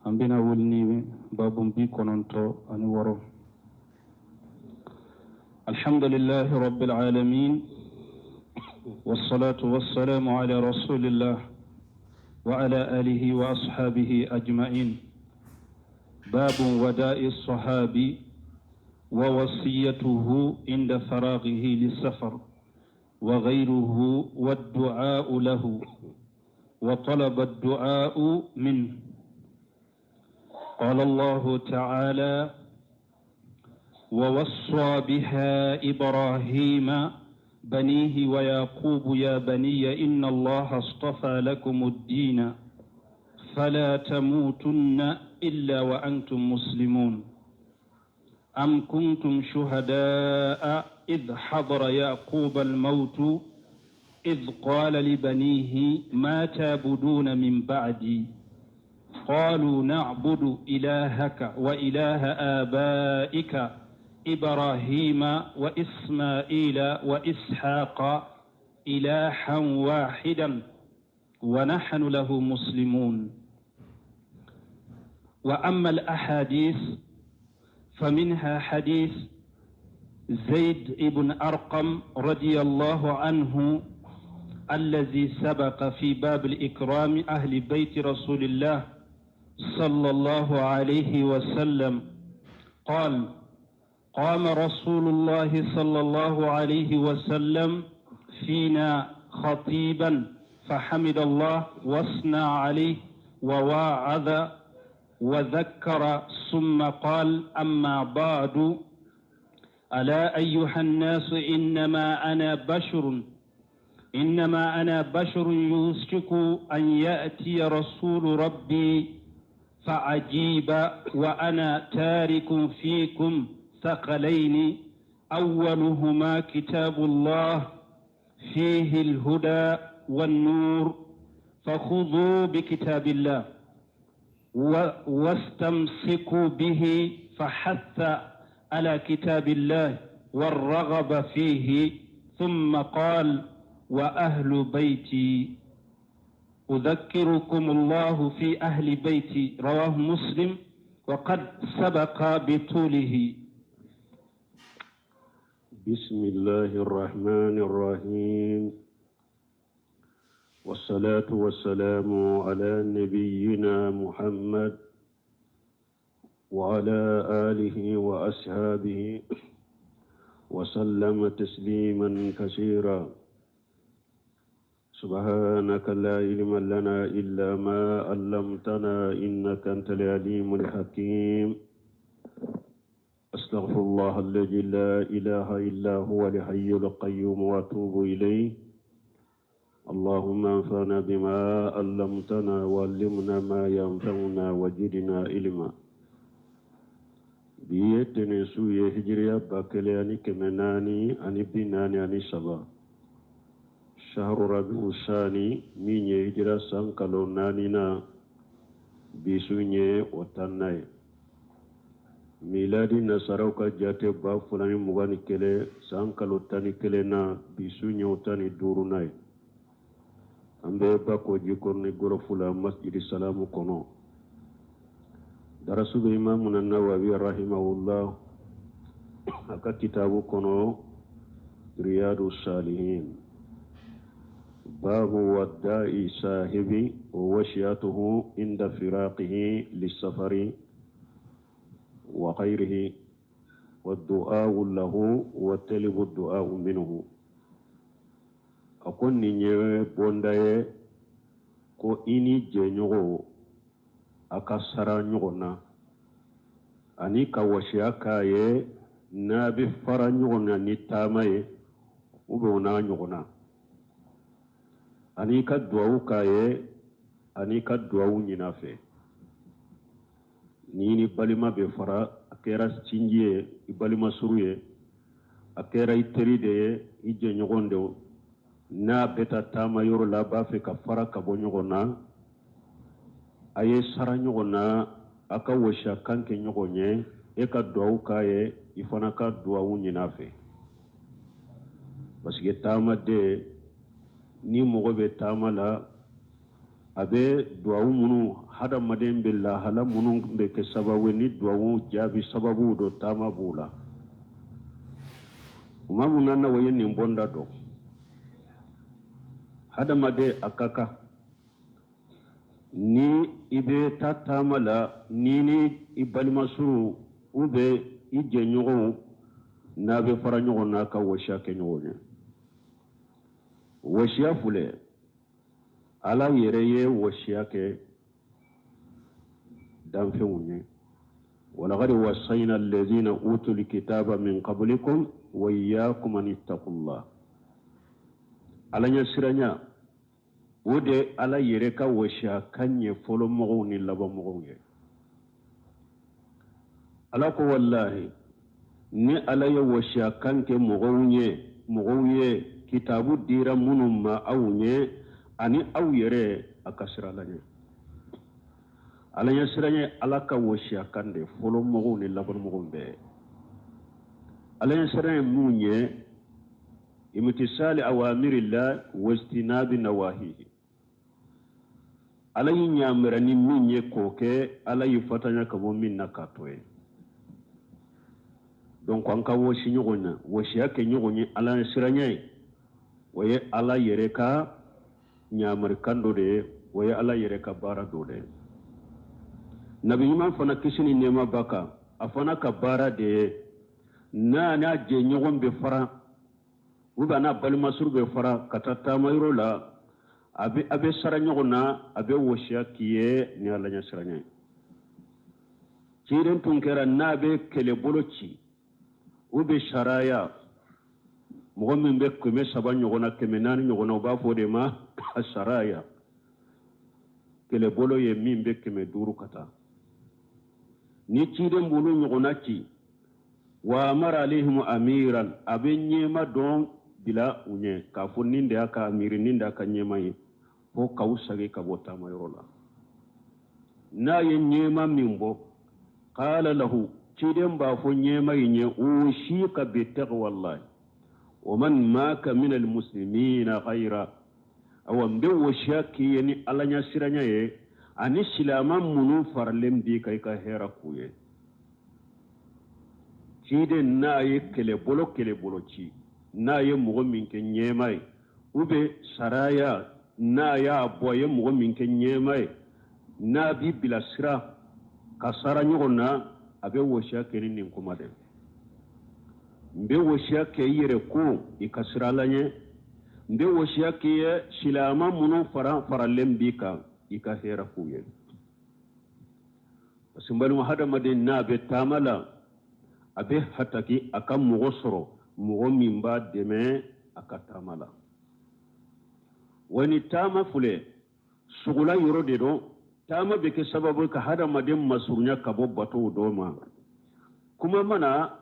An bɛna wuli ni babu 96. الحمد لله رب العالمين، والصلاة والسلام على رسول الله وعلى آله وأصحابه أجمعين. باب وداء الصحابي ووصيته عند فراغه للسفر وغيره، والدعاء له وطلب الدعاء منه. قال الله تعالى: ووصى بها إبراهيم بنيه ويعقوب يا بني إن الله اصطفى لكم الدين فلا تموتن إلا وأنتم مسلمون. أم كنتم شهداء إذ حضر يعقوب الموت إذ قال لبنيه ما تعبدون من بعدي؟ قالوا نعبد إلهك وإله آبائك إبراهيم وإسماعيل وإسحاق إلها واحدا ونحن له مسلمون. وأما الأحاديث فمنها حديث زيد بن أرقم رضي الله عنه الذي سبق في باب الإكرام أهل بيت رسول الله صلى الله عليه وسلم، قال: قام رسول الله صلى الله عليه وسلم فينا خطيبا فحمد الله واثنى عليه وواعظ وذكر، ثم قال: أما بعد، ألا أيها الناس، إنما أنا بشر، إنما أنا بشر يوشك أن يأتي رسول ربي فأجيب، وأنا تارك فيكم ثقلين، أولهما كتاب الله فيه الهدى والنور، فخذوا بكتاب الله واستمسكوا به. فحث على كتاب الله والرغب فيه، ثم قال: وأهل بيتي، أذكركم الله في أهل بيتي. رواه مسلم وقد سبق بطوله. بسم الله الرحمن الرحيم، والصلاة والسلام على نبينا محمد وعلى آله وأصحابه وسلم تسليما كثيرا. سبحانك لا علم لنا إلا ما علمتنا إنك أنت العليم الحكيم. أستغفر الله الذي لا إله إلا هو الحي القيوم وأتوب إليه. اللهم انفعنا بما علمتنا وعلمنا ما ينفعنا وزدنا علما. Bi ye tɛnɛn su ye, hijiriya 1443, shahru rabiu sani, min ye hijira san kalo naaninan, bi su ye o 10nan ye. Miladi nasaraw ka jate 2021 san kalo 11 na, bi su ye o 15nan ye. An bɛ Bako Jikɔrɔni Gɔrɔfu la, Masjidi Salamu kɔnɔ. Darasu bɛ Imamuna Nawawi rahimahullah a ka kitabu kɔnɔ, Riyadu Salihin, babu wadda'i sahibi wa wasiyatuhu inda firaqihi lisafari wa ghayrihi wa du'a'u lahu wa talibu du'a'u minhu. A ko nin ye bonda ye ko i ni jɛɲɔgɔn a ka sara ɲɔgɔn na ani ka wasiya k'a ye n'a bɛ fara ɲɔgɔn na ni taama ye ou bien o n'a ɲɔgɔn na, ani ka duwawu k'a ye ani ka duwawu ɲini a fɛ. N'i ni balima bɛ fara, a kɛra sinji ye, i balima suru ye, a kɛra i teri de ye, i jɛɲɔgɔn de, n'a bɛ taa taama yɔrɔ la, a b'a fɛ ka fara ka bɔ ɲɔgɔn na, a ye sara ɲɔgɔn na, a ka wasiya kan kɛ ɲɔgɔn ye, e ka duwawu k'a ye, i fana ka duwawu ɲini a fɛ. Parce que taamaden, ni mɔgɔ bɛ taama la, A bɛ duwawu minnu hadamaden bɛ lahala minnu bɛ kɛ sababu ni duwawu jaabi sababu dɔ taama b'o la. Imamu Nawawi ye nin bɔnda dɔn. Hadamaden a ka kan ni i bɛ taa taama la ni ni i balimasuru ou bien i jɛɲɔgɔnw n'a bɛ fara ɲɔgɔn na ka wasiya kɛ ɲɔgɔn ye. Wasiya filɛ, Ala yɛrɛ ye wasiya kɛ danfɛnw ye. Walakadi wasayina alladhina utul kitaba min qablikum wa iyyakum an ittaqullah. Ala ɲɛsiranya o de Ala yɛrɛ ka wasiya kan ye fɔlɔ mɔgɔw ni laban mɔgɔw ye. Ala ko walahi ni Ala ye wasiya kan kɛ mɔgɔw ye, mɔgɔw ye kitabu dira minnu ma aw ɲɛ ani aw yɛrɛ a ka siran Ala ɲɛ. Ala ɲɛsiran ye Ala ka wasiya kan de fɔlɔ mɔgɔw ni laban mɔgɔw bɛɛ. Ala ɲɛsiran ye mun ye? Imtisali awamirillah wajtinabi nawahihi. Ala y'i ɲamɛrɛ ni min ye k'o kɛ, Ala y'i fatanya ka bɔ min na k'a to ye. Donc an ka wɔsi ɲɔgɔn na, wɔsiya kɛ ɲɔgɔn ye Ala ɲɛsiranya ye, o ye Ala yɛrɛ ka ɲamarikan dɔ de ye, o ye Ala yɛrɛ ka baara dɔ de ye. Nabi ɲuman fana kisi ni nɛɛma b'a kan, a fana ka baara de ye n'a n'a jɛɲɔgɔn bɛ fara ou bien n'a balimasuru bɛ fara ka taa taamayɔrɔ la, a bɛ sara ɲɔgɔn na, a bɛ wɔsiya k'i ye ni Ala ɲɛsiranya ye. Ciden tun kɛra n'a bɛ kɛlɛbolo ci u bɛ saraya mɔgɔ min bɛ 300 ɲɔgɔn na, 400 ɲɔgɔn na, u b'a fɔ o de ma saraya. Kɛlɛbolo ye min bɛ 500 ka taa. Ni ciden b'olu ɲɔgɔn na ci, wa amara alayhim amiran, a bɛ ɲɛma dɔn bila u ɲɛ k'a fɔ nin de y'a ka amiri, nin de y'a ka ɲɛma ye, fo k'aw sagi ka bɔ taamayɔrɔ la. N'a ye ɲɛma min bɔ, qala lahu, ciden b'a fɔ ɲɛma in ye, usika bi taqwallahi wa man maka min almuslimina ghayra. Awa n bɛ wasiya k'i ye ni Ala ɲɛsiranya ye ani silamɛ minnu faralen b'i kan, i ka hɛrɛ k'u ye. Ciden n'a ye kɛlɛbolo ci, n'a ye mɔgɔ min kɛ ɲɛma ye, ou bien saraya n'a y'a bɔ a ye mɔgɔ min kɛ ɲɛma ye, n'a b'i bilasira ka sara ɲɔgɔn na, a bɛ wasiya kɛ ni nin kuma de. N bɛ wasiya kɛ i yɛrɛ ko i ka siran Ala ɲɛ, n bɛ wasiya k'i ye silamɛ minnu faralen b'i kan, i ka hɛrɛ k'u ye. Parce que n balima, hadamaden n'a bɛ taama la, a bɛ hataki a ka mɔgɔ sɔrɔ, mɔgɔ min b'a dɛmɛ a ka taama la. Wa ni taama filɛ, sogola yɔrɔ de don. Taama bɛ kɛ sababu ka hadamaden masurunya ka bɔ batow dɔ ma. Kuma mana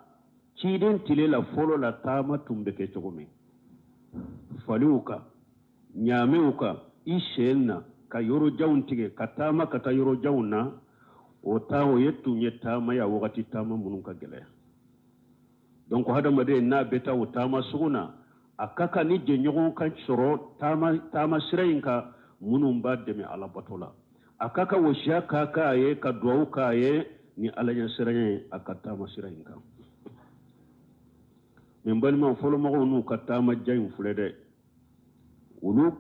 ciden tile la fɔlɔ la, taama tun bɛ kɛ cogo min, faliw kan, ɲaamew kan, i sen na ka yɔrɔ janw tigɛ ka taama ka taa yɔrɔ janw na, o ta o ye tun ye taama ye a wagati taama minnu ka gɛlɛn. Donc hadamaden n'a bɛ taa o taama sugu na, a ka kan ni jɛɲɔgɔn ka sɔrɔ taama sira in kan minnu b'a dɛmɛ Ala bato la. A ka kan wasiya ka k'a ye, ka duwawu k'a ye ni Ala ɲɛsiranya ye a ka taama sira in kan. Mɛ n balimaw, fɔlɔmɔgɔw n'u ka taama jan in filɛ dɛ, olu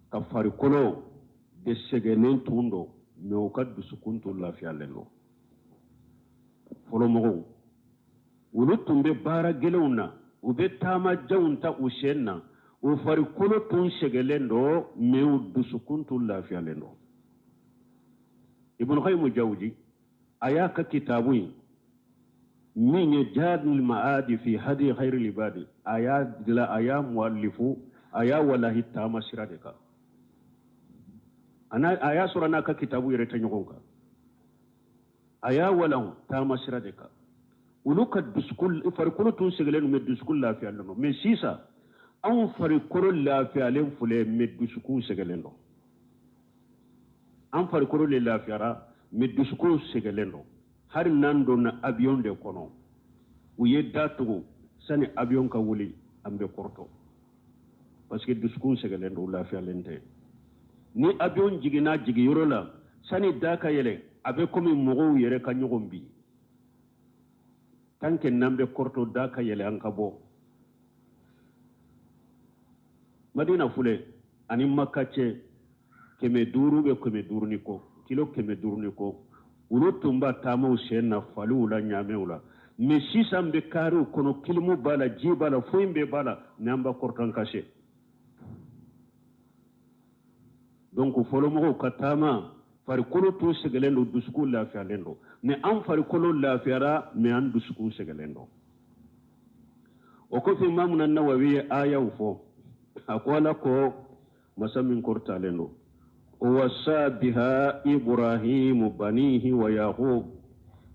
ka farikolo de sɛgɛnnen tun don, mɛ u ka dusukun tun lafiyalen don. Fɔlɔmɔgɔw olu tun bɛ baara gɛlɛnw na, u bɛ taama janw ta u sen na, u farikolo tun sɛgɛlen don, mɛ u dusukun tun lafiyalen don. Ibn Qayyim Jawzi a y'a ka kitabu in min ye Zadul Ma'adi fi hadi khairil ibadi, a y'a dilan, a y'a muwalifu, a y'a walahi taama sira de kan. A y'a sɔrɔ n'a ka kitabu yɛrɛ tɛ ɲɔgɔn kan, a y'a walan taama sira de kan. Olu ka dusukun farikolo tun sɛgɛlen don, mɛ dusukun lafiyalen don. Mɛ sisan anw farikolo lafiyalen filɛ, mɛ dusukun sɛgɛlen don. An farikolo de lafiyara, mɛ dusukun sɛgɛlen don. Hali n'an donna avion de kɔnɔ, u ye da tugu, sani avion ka wuli an bɛ kɔrɔtɔ, parce que dusukun sɛgɛlen don, u lafiyalen tɛ. Ni avion jiginna jigiyɔrɔ la, sani da ka yɛlɛ, a bɛ komi mɔgɔw yɛrɛ ka ɲɔgɔn bi. Tant que n'an bɛ kɔrɔtɔ da ka yɛlɛ an ka bɔ. Madina filɛ ani Maka cɛ 500 bɛ 500 ni kɔ, kilo 500 ni kɔ. Olu tun b'a taamaw sen na faliw la ɲaamɛw la. Mais sisan bɛ kariw kɔnɔ, kilimu b'a la, ji b'a la, foyi bɛɛ b'a la, mais an b'a kɔrɔtɔ an ka se. Donc fɔlɔmɔgɔw ka taama farikolo tun sɛgɛlen don, dusukun lafiyalen don. Mais an farikolo lafiyara, mais an dusukun sɛgɛlen don. O kɔfɛ Imamuna Nawawi ye ayaw fɔ. A ko Ala ko masa min kɔrɔtalen don. Wasa biha Ibrahimu banihi wa Yaqub.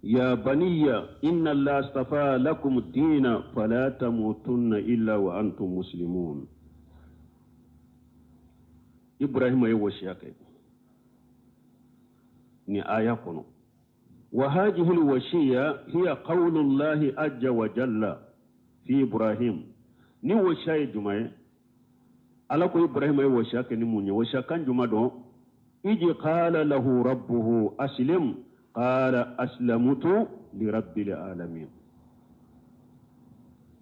Ya baniya inna Allah astafa lakum dina fala tamutunna illa wa antum muslimun. Ibrahima ye wasiya kɛ ni aya kɔnɔ. Wa hadhihi alwasiya hiya qawlullahi azza wa jalla fi Ibrahim. Ni wasiya ye jumɛn ye? Ala ko Ibrahima ye wasiya kɛ ni mun ye? Wasiya kan jumɛn don? Iji qala lahu rabbuhu aslim qala aslamutu li rabbil alamin.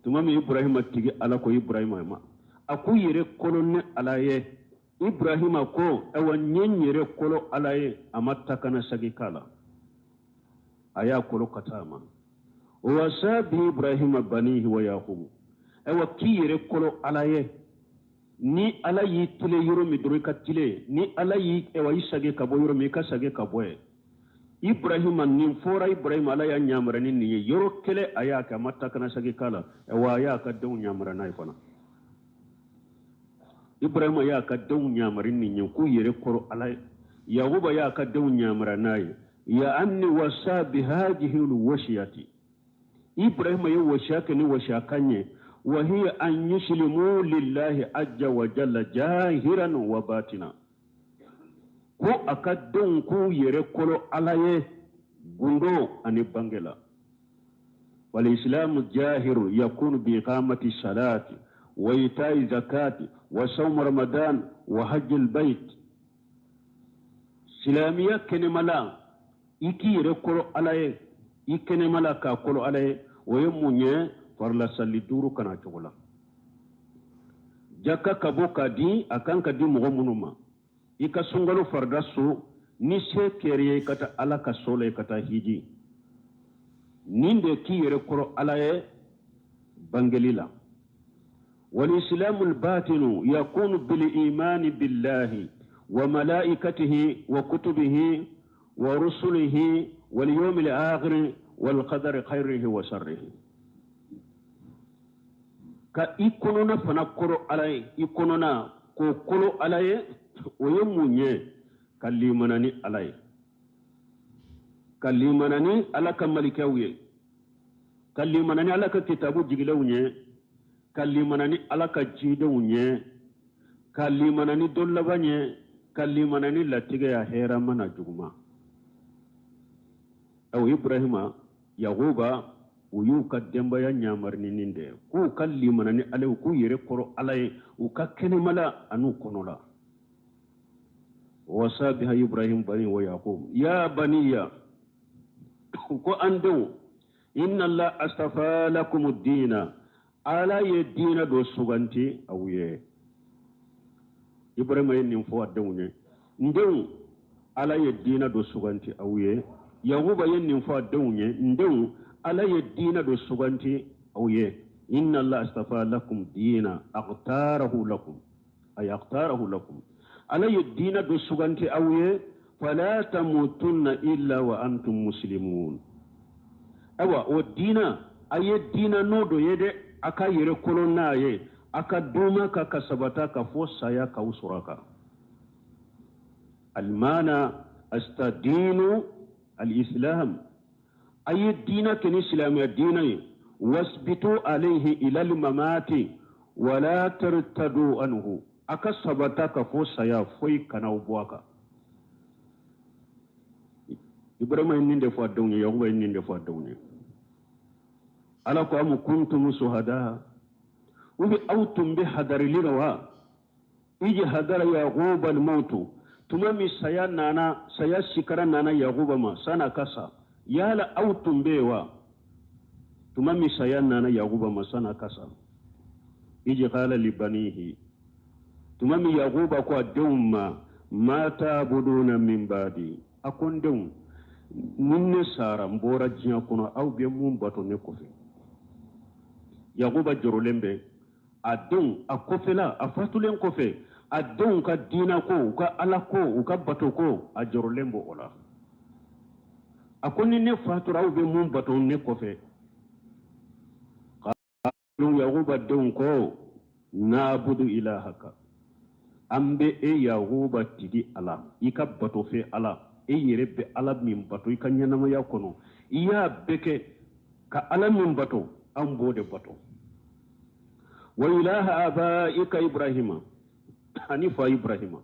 Tuma min Ibrahima tigi Ala ko Ibrahima ma, a ko yɛrɛ kolo ni Ala ye. Ibrahima ko awa n ye n yɛrɛ kolo Ala ye, a ma ta kana sagi k'a la, a y'a kolo ka taa a ma. Wasa bi Ibrahima banihi wa Yaqubu. Awa k'i yɛrɛ kolo Ala ye. Ni Ala y'i tile yɔrɔ min dɔrɔn i ka tile, ni Ala y'i awa i sage ka bɔ yɔrɔ min i ka sage ka bɔ yen. Ibrahima nin fɔra Ibrahima Ala y'a ɲamara ni nin ye yɔrɔ kelen a y'a kɛ, a ma ta kana sagi k'a la. Awa a y'a ka denw ɲamara n'a ye fana. Ibrahima y'a ka denw ɲamari nin ye k'u yɛrɛ kɔrɔ Ala ye. Yakuba y'a ka denw ɲamara n'a ye. Ya anni wasa bi hadhihi alwasiyati. Ibrahima ye wasiya kɛ ni wasiya kan ye. Wa hiya an yuslimu lillahi azza wa jalla jahiran wa batina. Ko a ka denw k'u yɛrɛ kɔrɔ Ala ye gundo ani bange la. Wal islamu jahiru yakunu bi iqamati salati wa ita'i zakati wa sawm ramadan wa hajjil bayt. Silamɛya kɛnɛmala i k'i yɛrɛ kɔrɔ Ala ye, i kɛnɛmala k'a kɔrɔ Ala ye, o ye mun ye? Farila sali 5 kana cogo la. Jaka ka bɔ k'a di, a kan ka di mɔgɔ minnu ma. I ka sunkalo farida so, ni se kɛra ye i ka taa Ala ka so la, i ka taa hiji. Nin de k'i yɛrɛ kɔrɔ Ala ye bangeli la. والإسلام الباطن يكون بالإيمان بالله وملائكته وكتبه ورسله واليوم الآخر والقدر خيره وشره. ka i kɔnɔna fana kɔrɔ Ala ye, i kɔnɔna k'o kolo Ala ye, o ye mun ye? Ka limana ni Ala ye, ka limana ni Ala ka malikɛw ye, ka limana ni Ala ka kitabu jigilenw ye, ka limana ni Ala ka cidenw ye, ka limana ni don laban ye, ka limana ni latigɛ ya hɛrɛ mana juguman. Aw Ibrahima, Yakuba, u y'u ka denbaya ɲamari ni nin de ye, k'u ka limana ni Ala ye, k'u yɛrɛ kɔrɔ Ala ye, u ka kɛnɛmala an'u kɔnɔla. Wasa biha Ibrahim bani wa Yakub. Ya baniya, ko an denw, inna Allah astafa lakum ad-dina. Ala ye diinɛ dɔ suganti aw ye. Ibrahima ye nin fɔ a denw ye. N denw, Ala ye diinɛ dɔ suganti aw ye. Yakuba ye nin fɔ a denw ye. N denw, Ala ye diinɛ dɔ suganti aw ye. Inna Allah astafa lakum diina aqtarahu lakum. Ay aqtarahu lakum. Ala ye diinɛ dɔ suganti aw ye. Fala tamutunna illa wa antum muslimun. Awa o diinɛ, a ye diinɛ n'o dɔ ye dɛ. A ka yɛrɛ kolo n'a ye, a ka duma ka ka sabata ka fɔ saya k'aw sɔrɔ a kan. Almana astadinu alislam. A ye diinɛ kɛ ni silamɛya diinɛ ye. Wasbitu alayhi ila almamati wala tartadu anhu. A ka sabata ka fɔ saya foyi kana aw bɔ a kan. Ibrahima ye nin de fɔ a denw ye, Yakuba ye nin de fɔ a denw ye. Ala ko amu kuntum suhada. U bɛ aw tun bɛ hadarili la wa? Iji hadara Yakuba al-mautu. Tuma min saya nana, saya sikara nana Yakuba ma, san'a ka sa, yala aw tun bɛ yen wa? Tuma min saya nana Yakuba ma, san'a ka sa, iji qala li banihi, tuma min Yakuba ko a denw ma, ma ta'buduna min ba'di, a ko n denw, ni ne sara n bɔra diɲɛ kɔnɔ, aw bɛ mun bato ne kɔfɛ? Yakuba jɔrɔlen bɛ a denw a kɔfɛla, a fatulen kɔfɛ, a denw ka diinɛ ko, u ka ala ko, u ka bato ko, a jɔrɔlen b'o la. A ko ni ne fatura, aw bɛ mun bato ne kɔfɛ? Yakuba denw ko, na'budu ilahaka, an bɛ e Yakuba tigi ala, i ka bato fɛ ala, e yɛrɛ bɛ ala min bato i ka ɲɛnamaya kɔnɔ, i y'a bɛɛ kɛ ka ala min bato, an b'o de bato. Wa ilaha abaika Ibrahima, ani fa Ibrahima.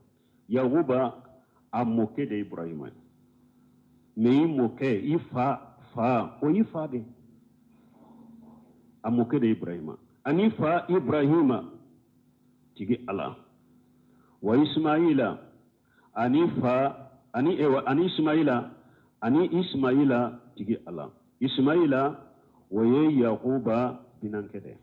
Yakuba a mɔkɛ de Ibrahima ye, mais i mɔkɛ, i fa fa, o y'i fa de, a mɔkɛ de Ibrahima, ani fa Ibrahima tigi ala. Wa Ismaila, ani fa ani ewa ani Ismaila, ani Ismaila tigi ala. Ismaila o ye Yakuba binankɛ de,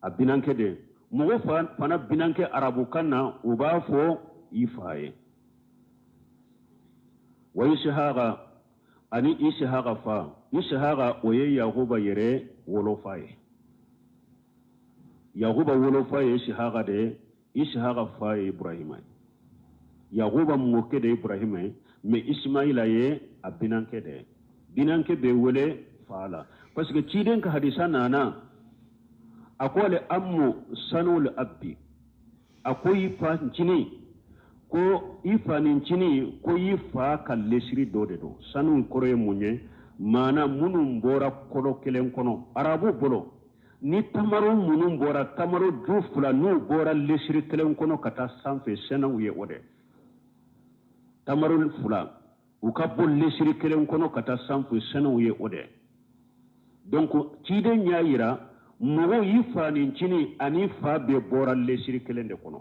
a binankɛ de. Mɔgɔ fana binankɛ arabukan na, u b'a fɔ i fa ye. Wa Ishaqa, ani Ishaqa fa, Ishaqa o ye Yakuba yɛrɛ wolofa ye. Yakuba wolofa ye Ishaqa de ye, Ishaqa fa ye Ibrahima ye. Yakuba mɔkɛ de ye Ibrahima ye, mais Ismaila ye a binankɛ de ye. Binankɛ bɛ wele fa la, parce que ciden ka hadisa nana, a ko ale ammu sanul abbi, a ko i fa ncinin, ko i fa ncinin, ko i fa ka lesiri dɔ de don. Sanu kɔrɔ ye mun ye? Maana minnu bɔra kɔlɔ kelen kɔnɔ arabu bolo, ni tamaro minnu bɔra, tamaro ju fila n'u bɔra lesiri kelen kɔnɔ ka taa sanfɛ, sɛnɛw ye o de. Tamaro fila u ka bɔ lesiri kelen kɔnɔ ka taa sanfɛ, sɛnɛw ye o de. Donc ciden y'a yira mɔgɔw y'i fa ncinin ani fa bɛɛ bɔra lesiri kelen de kɔnɔ.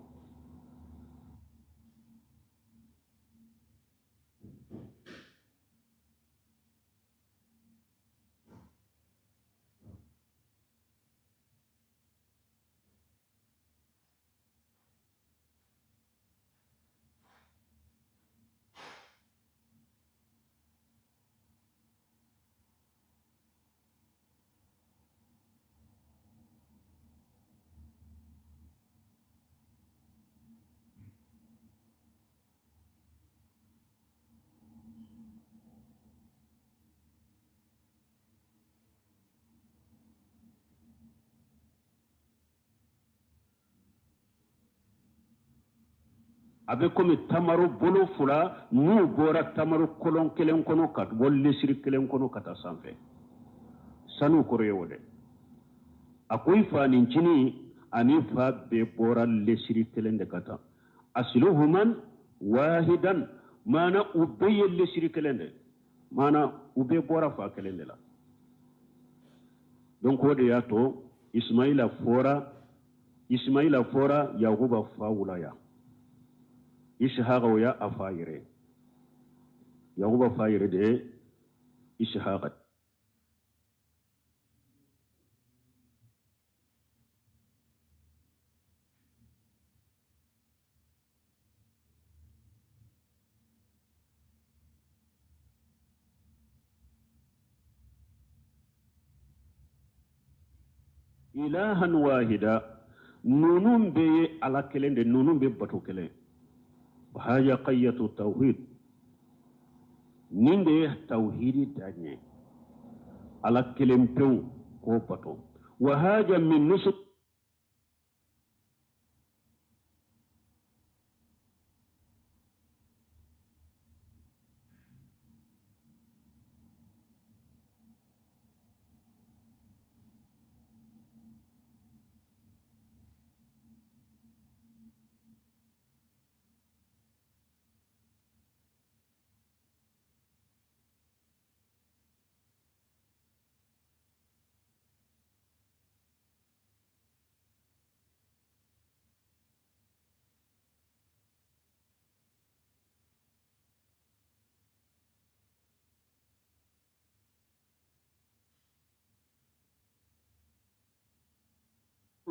A bɛ komi tamaro bolo fila n'u bɔra tamaro kolon kelen kɔnɔ ka bɔ lesiri kelen kɔnɔ ka taa sanfɛ. Sanu kɔrɔ ye o dɛ. A ko i fa ncinin ani fa bɛɛ bɔra lesiri kelen de ka taa. Asiluhuman wahidan, maana u bɛɛ ye lesiri kelen de, maana u bɛɛ bɔra fa kelen de la. Donc o de y'a to Ismaila fɔra, Ismaila fɔra Yakuba fa wula yan. Ishaqa o y'a fa yɛrɛ, Yakuba fa yɛrɛ de ye Ishaqa. Ilahan wahida, ninnu bɛɛ ye ala kelen de, ninnu bɛ bato kelen. Haya qayyatu tawhid, nin de ye tawhidi daɲɛ, ala kelen pewu k'o bato. Wa haja min nusuk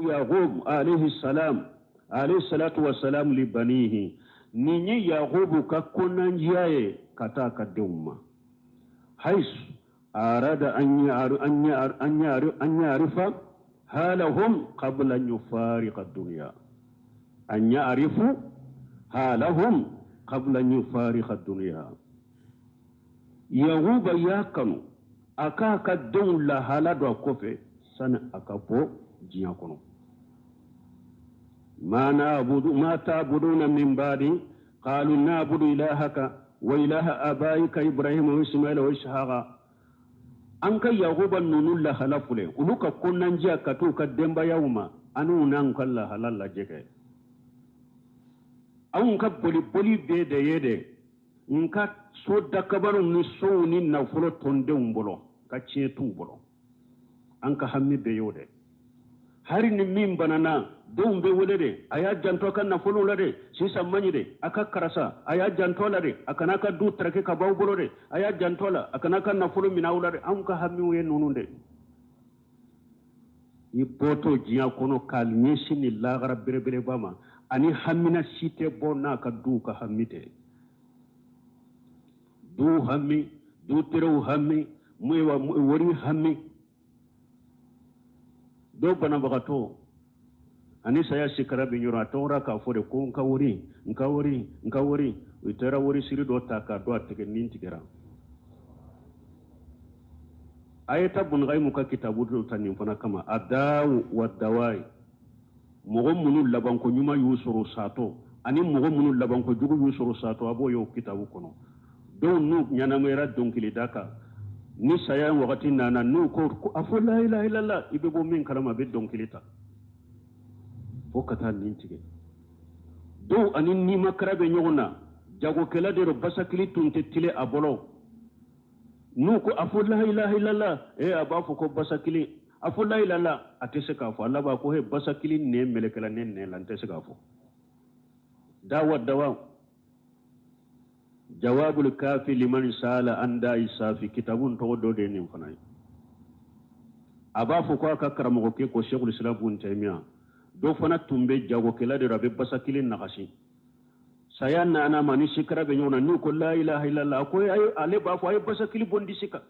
Yaqub alayhi salam alayhi salatu wa salam li banihi, nin ye Yaqubu ka kɔnɔnandiya ye ka taa ka denw ma. Haisu arada an ya'rifa halahum qabla an yufariqa dunya, an ya'rifu halahum qabla an yufariqa dunya. Yaquba y'a kanu a k'a ka denw lahala don a kɔfɛ sani a ka bɔ diɲɛ kɔnɔ. Ma na'budu ma ta'buduna min ba'di qalu na'budu ilahaka wa ilaha abaika Ibrahima wa Ismaila wa Ishaqa. An ka Yaquba ninnu lahala filɛ, olu ka kɔnɔnandiya ka t'u ka denbayaw ma, an'u n'an ka lahala lajɛ kɛ. Anw ka boliboli bɛɛ de ye dɛ, n ka so dakabanw ni sow ni nafolo tɔndenw bolo, ka tiɲɛ t'u bolo. An ka hami bɛɛ y'o dɛ. Hari ni min banana, denw bɛ wele de, a y'a janto a ka nafolo la dɛ, sisan man ɲi dɛ, a ka karisa, a y'a janto la dɛ, a kana ka du taraki ka b'aw bolo dɛ, a y'a janto la, a kana ka nafolo minɛ aw la dɛ. Anw ka hamiw ye ninnu dɛ. I bɔtɔ diɲɛ kɔnɔ k'a ɲɛsin ni lahara belebeleba ma, ani hamina si tɛ bɔ n'a ka duw ka hami tɛ. Du hami, du terew hami, wari hami. Dɔw banabagatɔ ani saya sikara bɛ ɲɔgɔn, a tɔgɔra k'a fɔ de ko n ka wari, n ka wari, n ka wari. U taara wari siri dɔ ta k'a don a tigɛ nin tigɛra. A ye taa Bunukhayimu ka kitabu dɔ ta nin fana kama, a daawu wa dawayi. Mɔgɔ minnu labanko ɲuman y'u sɔrɔ satɔ ani mɔgɔ minnu labanko jugu y'u sɔrɔ satɔ, a b'o ye o kitabu kɔnɔ. Dɔw n'u ɲɛnamayara dɔnkilida kan, ni saya wagati nana n'u ko a fɔ la ilaha illallah, i bɛ bɔ min kalama a bɛ dɔnkili ta fo ka taa nin tigɛ. Dɔw ani nimakara bɛ ɲɔgɔn na, jagokɛla de don, basakili tun tɛ tile a bolo. N'u ko a fɔ la ilaha illallah, a b'a fɔ ko basakili, a fɔ la ilaha illallah, a tɛ se k'a fɔ. A laban ko he, basakili nɛn mɛlɛkɛla ne nɛn la, n tɛ se k'a fɔ. Dawa dawa jawabul kafi liman sala an da'i safi, kitabun tɔgɔ dɔ de ye nin fana ye. A b'a fɔ ko a ka karamɔgɔkɛ ko Sheikhul Islam Ibn Taymiyyah, dɔ fana tun bɛ jagokɛla de don, a bɛ basakili nagasi. Saya nana ma ni sikara bɛ ɲɔgɔn na, n'u ko la ilaha illallah, a ko ale b'a fɔ a ye basakili bɔ n disi kan.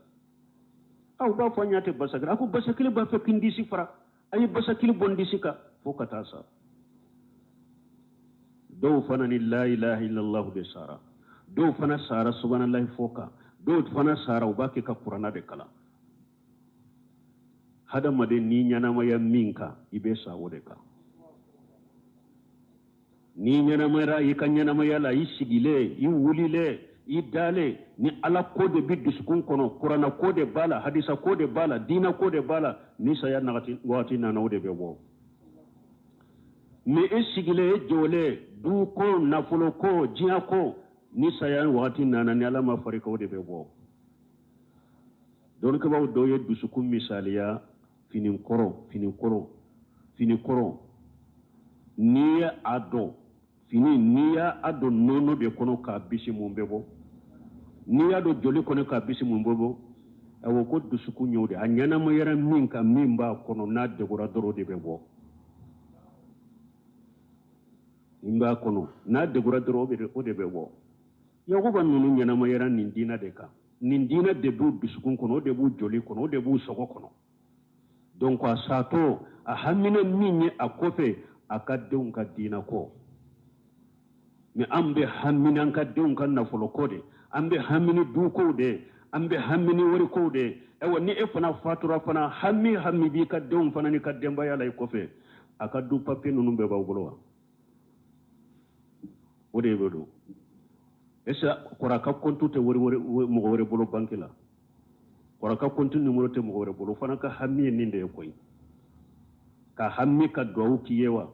Aw b'a fɔ an ɲa tɛ basakili, a ko basakili b'a fɛ k'i disi fara, a ye basakili bɔ n disi kan fo ka taa sa. Dɔw fana ni la ilaha illallah de sara, dɔw fana sara subhanallahi fo kan, dɔw fana sara u b'a kɛ ka kuranna de kalan. Hadamaden n'i ɲɛnamaya min kan, i bɛ sa o de kan. N'i ɲɛnamayara i ka ɲɛnamaya la, i sigilen, i wulilen, i dalen, ni ala ko de bɛ dusukun kɔnɔ, kuranna ko de b'a la, hadisa ko de b'a la, diinɛ ko de b'a la, ni saya wagati nana o de bɛ bɔ. Mais e sigilen, e jɔlen, du ko, nafolo ko, diɲɛ ko, ni saya wagati nana ni ala ma fari kan, o de bɛ bɔ. Dɔnnikɛbaaw dɔw ye dusukun misaliya fini kɔrɔ, fini kɔrɔ, fini kɔrɔ. N'i ye a dɔn fini, n'i y'a dɔn nɔnɔ de kɔnɔ k'a bisi, mun bɛ bɔ? N'i y'a dɔn joli kɔnɔ k'a bisi, mun bɛ bɔ? Awɔ, ko dusukun y'o de, a ɲɛnamayara min kan, min b'a kɔnɔ, n'a degora dɔrɔn de bɛ bɔ. Min b'a kɔnɔ, n'a degora dɔrɔn o de bɛ bɔ. Yakuba ninnu ɲɛnamayara nin diinɛ de kan. Nin diinɛ de b'u dusukun kɔnɔ, o de b'u joli kɔnɔ, o de b'u sɔgɔ kɔnɔ. Donc a satɔ, a hamina min ye a kɔfɛ, a ka denw ka diinɛ kɔ. Mais an bɛ hamina an ka denw ka nafolo ko de, an bɛ hamini dukow de, an bɛ hamini warikow de. Ayiwa, ni e fana fatura fana, hami hami b'i ka denw fana n'i ka denbaya la i kɔfɛ, a ka du papiye ninnu bɛɛ b'aw bolo wa? O de bɛ don. Est-ce que kɔrɔ ka compte tɛ wari wɛrɛ mɔgɔ wɛrɛ bolo banque la? Kɔrɔ ka compte numéro tɛ mɔgɔ wɛrɛ bolo, o fana ka hami ye nin de ye koyi. Ka hami ka duwawu k'i ye wa?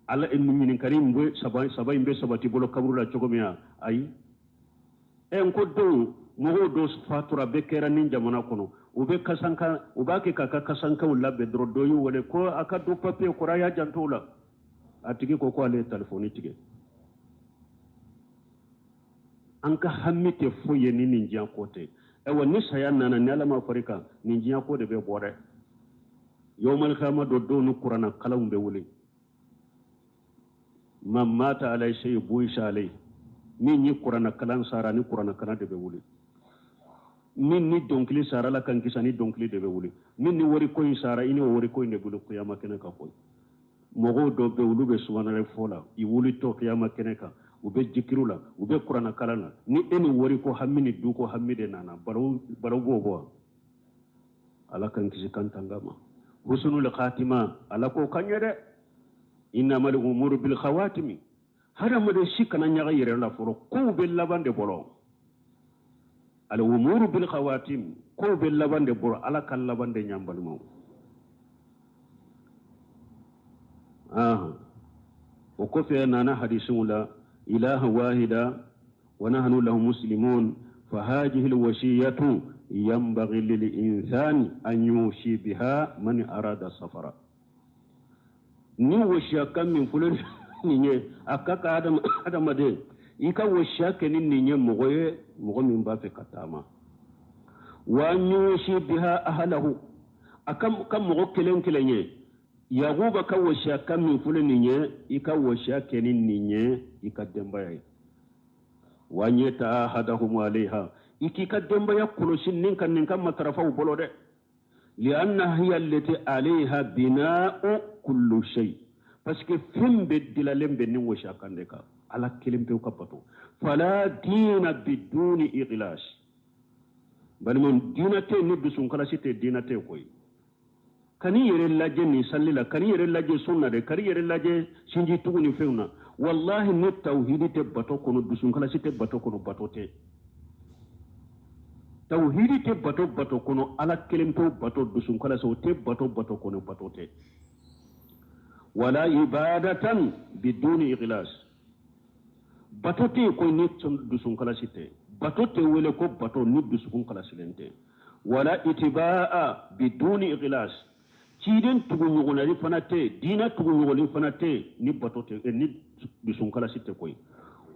Ala e ɲininkali in bɛ saba in bɛ sabati bolo kaburu la cogo min na, ayi. N ko denw, mɔgɔw dɔ fatura bɛɛ kɛra nin jamana kɔnɔ, u bɛ kasanka, u b'a kɛ k'a ka kasankaw labɛn dɔrɔn, dɔ y'u wele ko a ka du papiye kɔrɔ, a y'a janto o la. A tigi ko ko ale ye telefɔni tigɛ. An ka hami tɛ foyi ye ni nin diɲɛ ko tɛ. Ayiwa, ni saya nana, ni ala ma fari kan, nin diɲɛ ko de bɛ bɔ dɛ. Yawmal qiyama dɔ don ni kurana kalanw bɛ wuli. Man mata ala shay buisa alayhi. Min ni kurana kalan sara ni kurana kalan de bɛ wuli. Min ni dɔnkili sara la kan kisa ni dɔnkili de bɛ wuli. Min ni wari ko in sara i ni o wari ko in de bolo kiyama kɛnɛ kan koyi. Mɔgɔw dɔ bɛ olu bɛ subanare fɔ la i wulitɔ kiyama kɛnɛ kan u bɛ jikiru la u bɛ kurana kalan na ni e ni wari ko hami ni du ko hami de nana baro b'o bɔ ala kan kisi kan tanga ma husnul khatima ala ko kan ye dɛ innamal umuru bil khawatimi hadamaden si kana ɲaga yɛrɛ la fɔlɔ kow bɛ laban de bolo al umuru bil khawatim kow bɛ laban de bolo ala ka laban de ɲan balimaw. O kɔfɛ nana hadisiw la ilaha wahida wa nahnu lahu muslimun fa hadhihi alwasiyatu yanbaghi lil insani an yusi biha man arada safara. Ni wasiya kan min fɔlɔ nin ye a ka kan hadamaden i ka wasiya kɛ ni nin ye mɔgɔ ye mɔgɔ min b'a fɛ ka taama. Wa an yusi biha ahlahu a ka mɔgɔ kelen kelen ye Yakuba ka wasiya kan min fɔlɔ nin ye i ka wasiya kɛ ni nin ye i ka denbaya ye. Wa an yata'ahadahum alayha i k'i ka denbaya kɔlɔsi nin ka nin ka matarafaw bolo dɛ. Li'anna hiya allati alayha bina'u kullu shay parce que fɛn bɛɛ dilalen bɛ nin wasiya kan de kan ala kelen pewu ka bato. Fala diina biduni ikhlas balimaw diina tɛ ni dusukasi tɛ diina tɛ koyi. Kan'i yɛrɛ lajɛ nin sali la kan'i yɛrɛ lajɛ sun na dɛ kan'i yɛrɛ lajɛ sinji tugu ni fɛnw na wallahi ni tawhidi tɛ bato kɔnɔ dusukalasi tɛ bato kɔnɔ bato tɛ. Tawhidi tɛ bato bato kɔnɔ ala kelen pewu bato dusukalasi o tɛ bato bato kɔnɔ bato tɛ. Wala ibadatan biduni ikhlas bato tɛ ko ni dusukalasi tɛ bato tɛ wele ko bato ni dusukun kalasilen tɛ. Wala itibaa biduni ikhlas ciden tuguɲɔgɔnali fana tɛ diinɛ tuguɲɔgɔnali fana tɛ ni bato tɛ ni dusukalasi tɛ koyi.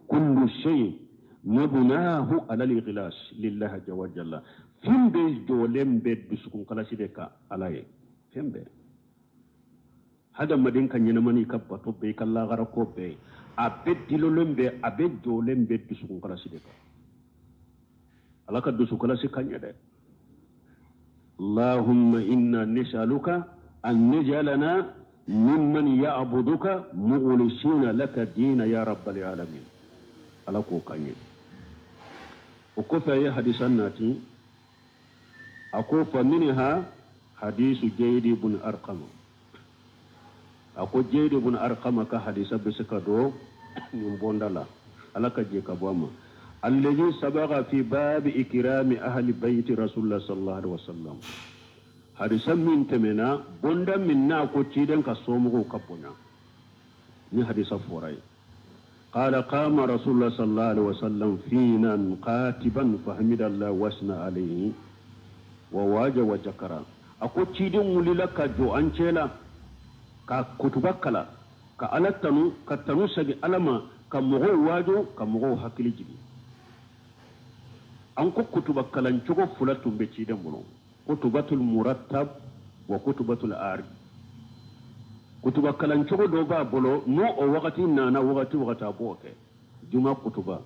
Kullu shay mabnahu ala al-ikhlas lillahi azza wa jalla fɛn bɛɛ jɔlen bɛ dusukunkalasi de kan ala ye fɛn bɛɛ. Hadamaden ka ɲɛnamani ka bato bɛɛ i ka lagara ko bɛɛ a bɛɛ dilolen bɛ a bɛɛ jɔlen bɛ dusukunkalasi de kan. Ala ka dusukalasi ka ɲɛ dɛ. Allahumma inna nis'aluka an najalana mimman ya'buduka mukhlisina laka dina ya rabbal alamin. Ala k'o kan ye. O kɔfɛ a ye hadisa nati a ko fa minha hadisu Zayd ibn Arqam. A ko Zayd ibn Arqam ka hadisa bɛ se ka don nin bonda la ala ka jɛ ka bɔ a ma. Alladhi sabaga fi babi ikrami ahli bayti rasulullah sallallahu alaihi wasallam. Hadisa min tɛmɛna bonda min n'a ko ciden ka somɔgɔw ka bonya ni hadisa fɔra ye. Qala qama rasulullah sallallahu alaihi wasallam fina qatiban fahamida Allah wasna alayhi wa waja wa jakara. A ko ciden wulila ka jɔ an cɛ la ka kutuba kala ka ala tanu ka tanu sagi ala ma ka mɔgɔw wajo ka mɔgɔw hakili jigin. An ko kutuba kalancogo fila tun bɛ ciden bolo kutubatul murattab wa kutubatul ari. Kutuba kalancogo dɔ b'a bolo n'o o wagati nana wagati wagati a b'o kɛ. Juma kutuba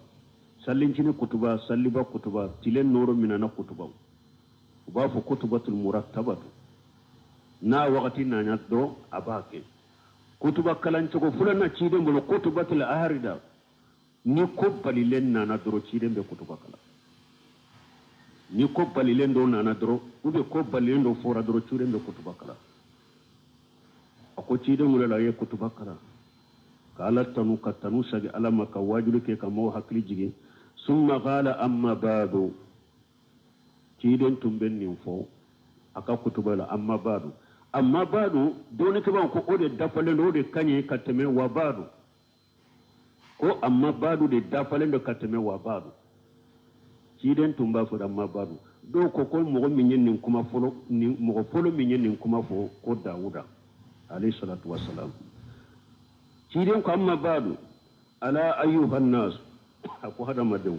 salincini kutuba saliba kutuba tile nɔrɔ minana kutuba u b'a fɔ kutubatul murattabatu n'a wagati nana dɔrɔn a b'a kɛ. Kutuba kalancogo filanan ciden bolo kutubatul arida ni ko balilen nana dɔrɔn ciden bɛ kutuba kalan. Ni ko balilen dɔ nana dɔrɔn ou bien ko balilen dɔ fɔra dɔrɔn ciden bɛ kutuba kalan. A ko ciden wulila a ye kutuba kalan ka ala tanu ka tanu sagi ala ma ka wajuli kɛ ka mɔgɔw hakili jigin. Summa qala amma ba'du ciden tun bɛ nin fɔ a ka kutuba la amma ba'du. Amma ba'du dɔnnikɛbaaw ko o de dafalen don o de ka ɲi ka tɛmɛ wa ba'du. Ko amma ba'du de dafalen don ka tɛmɛ wa ba'du. Ciden tun b'a fɔ amma ba'du. Dɔw ko ko mɔgɔ min ye nin kuma fɔlɔ nin mɔgɔ fɔlɔ min ye nin kuma fɔ ko Dawuda alayhi salatu wassalam. Ciden ko amma ba'du ala ayyuhan nas a ko hadamadenw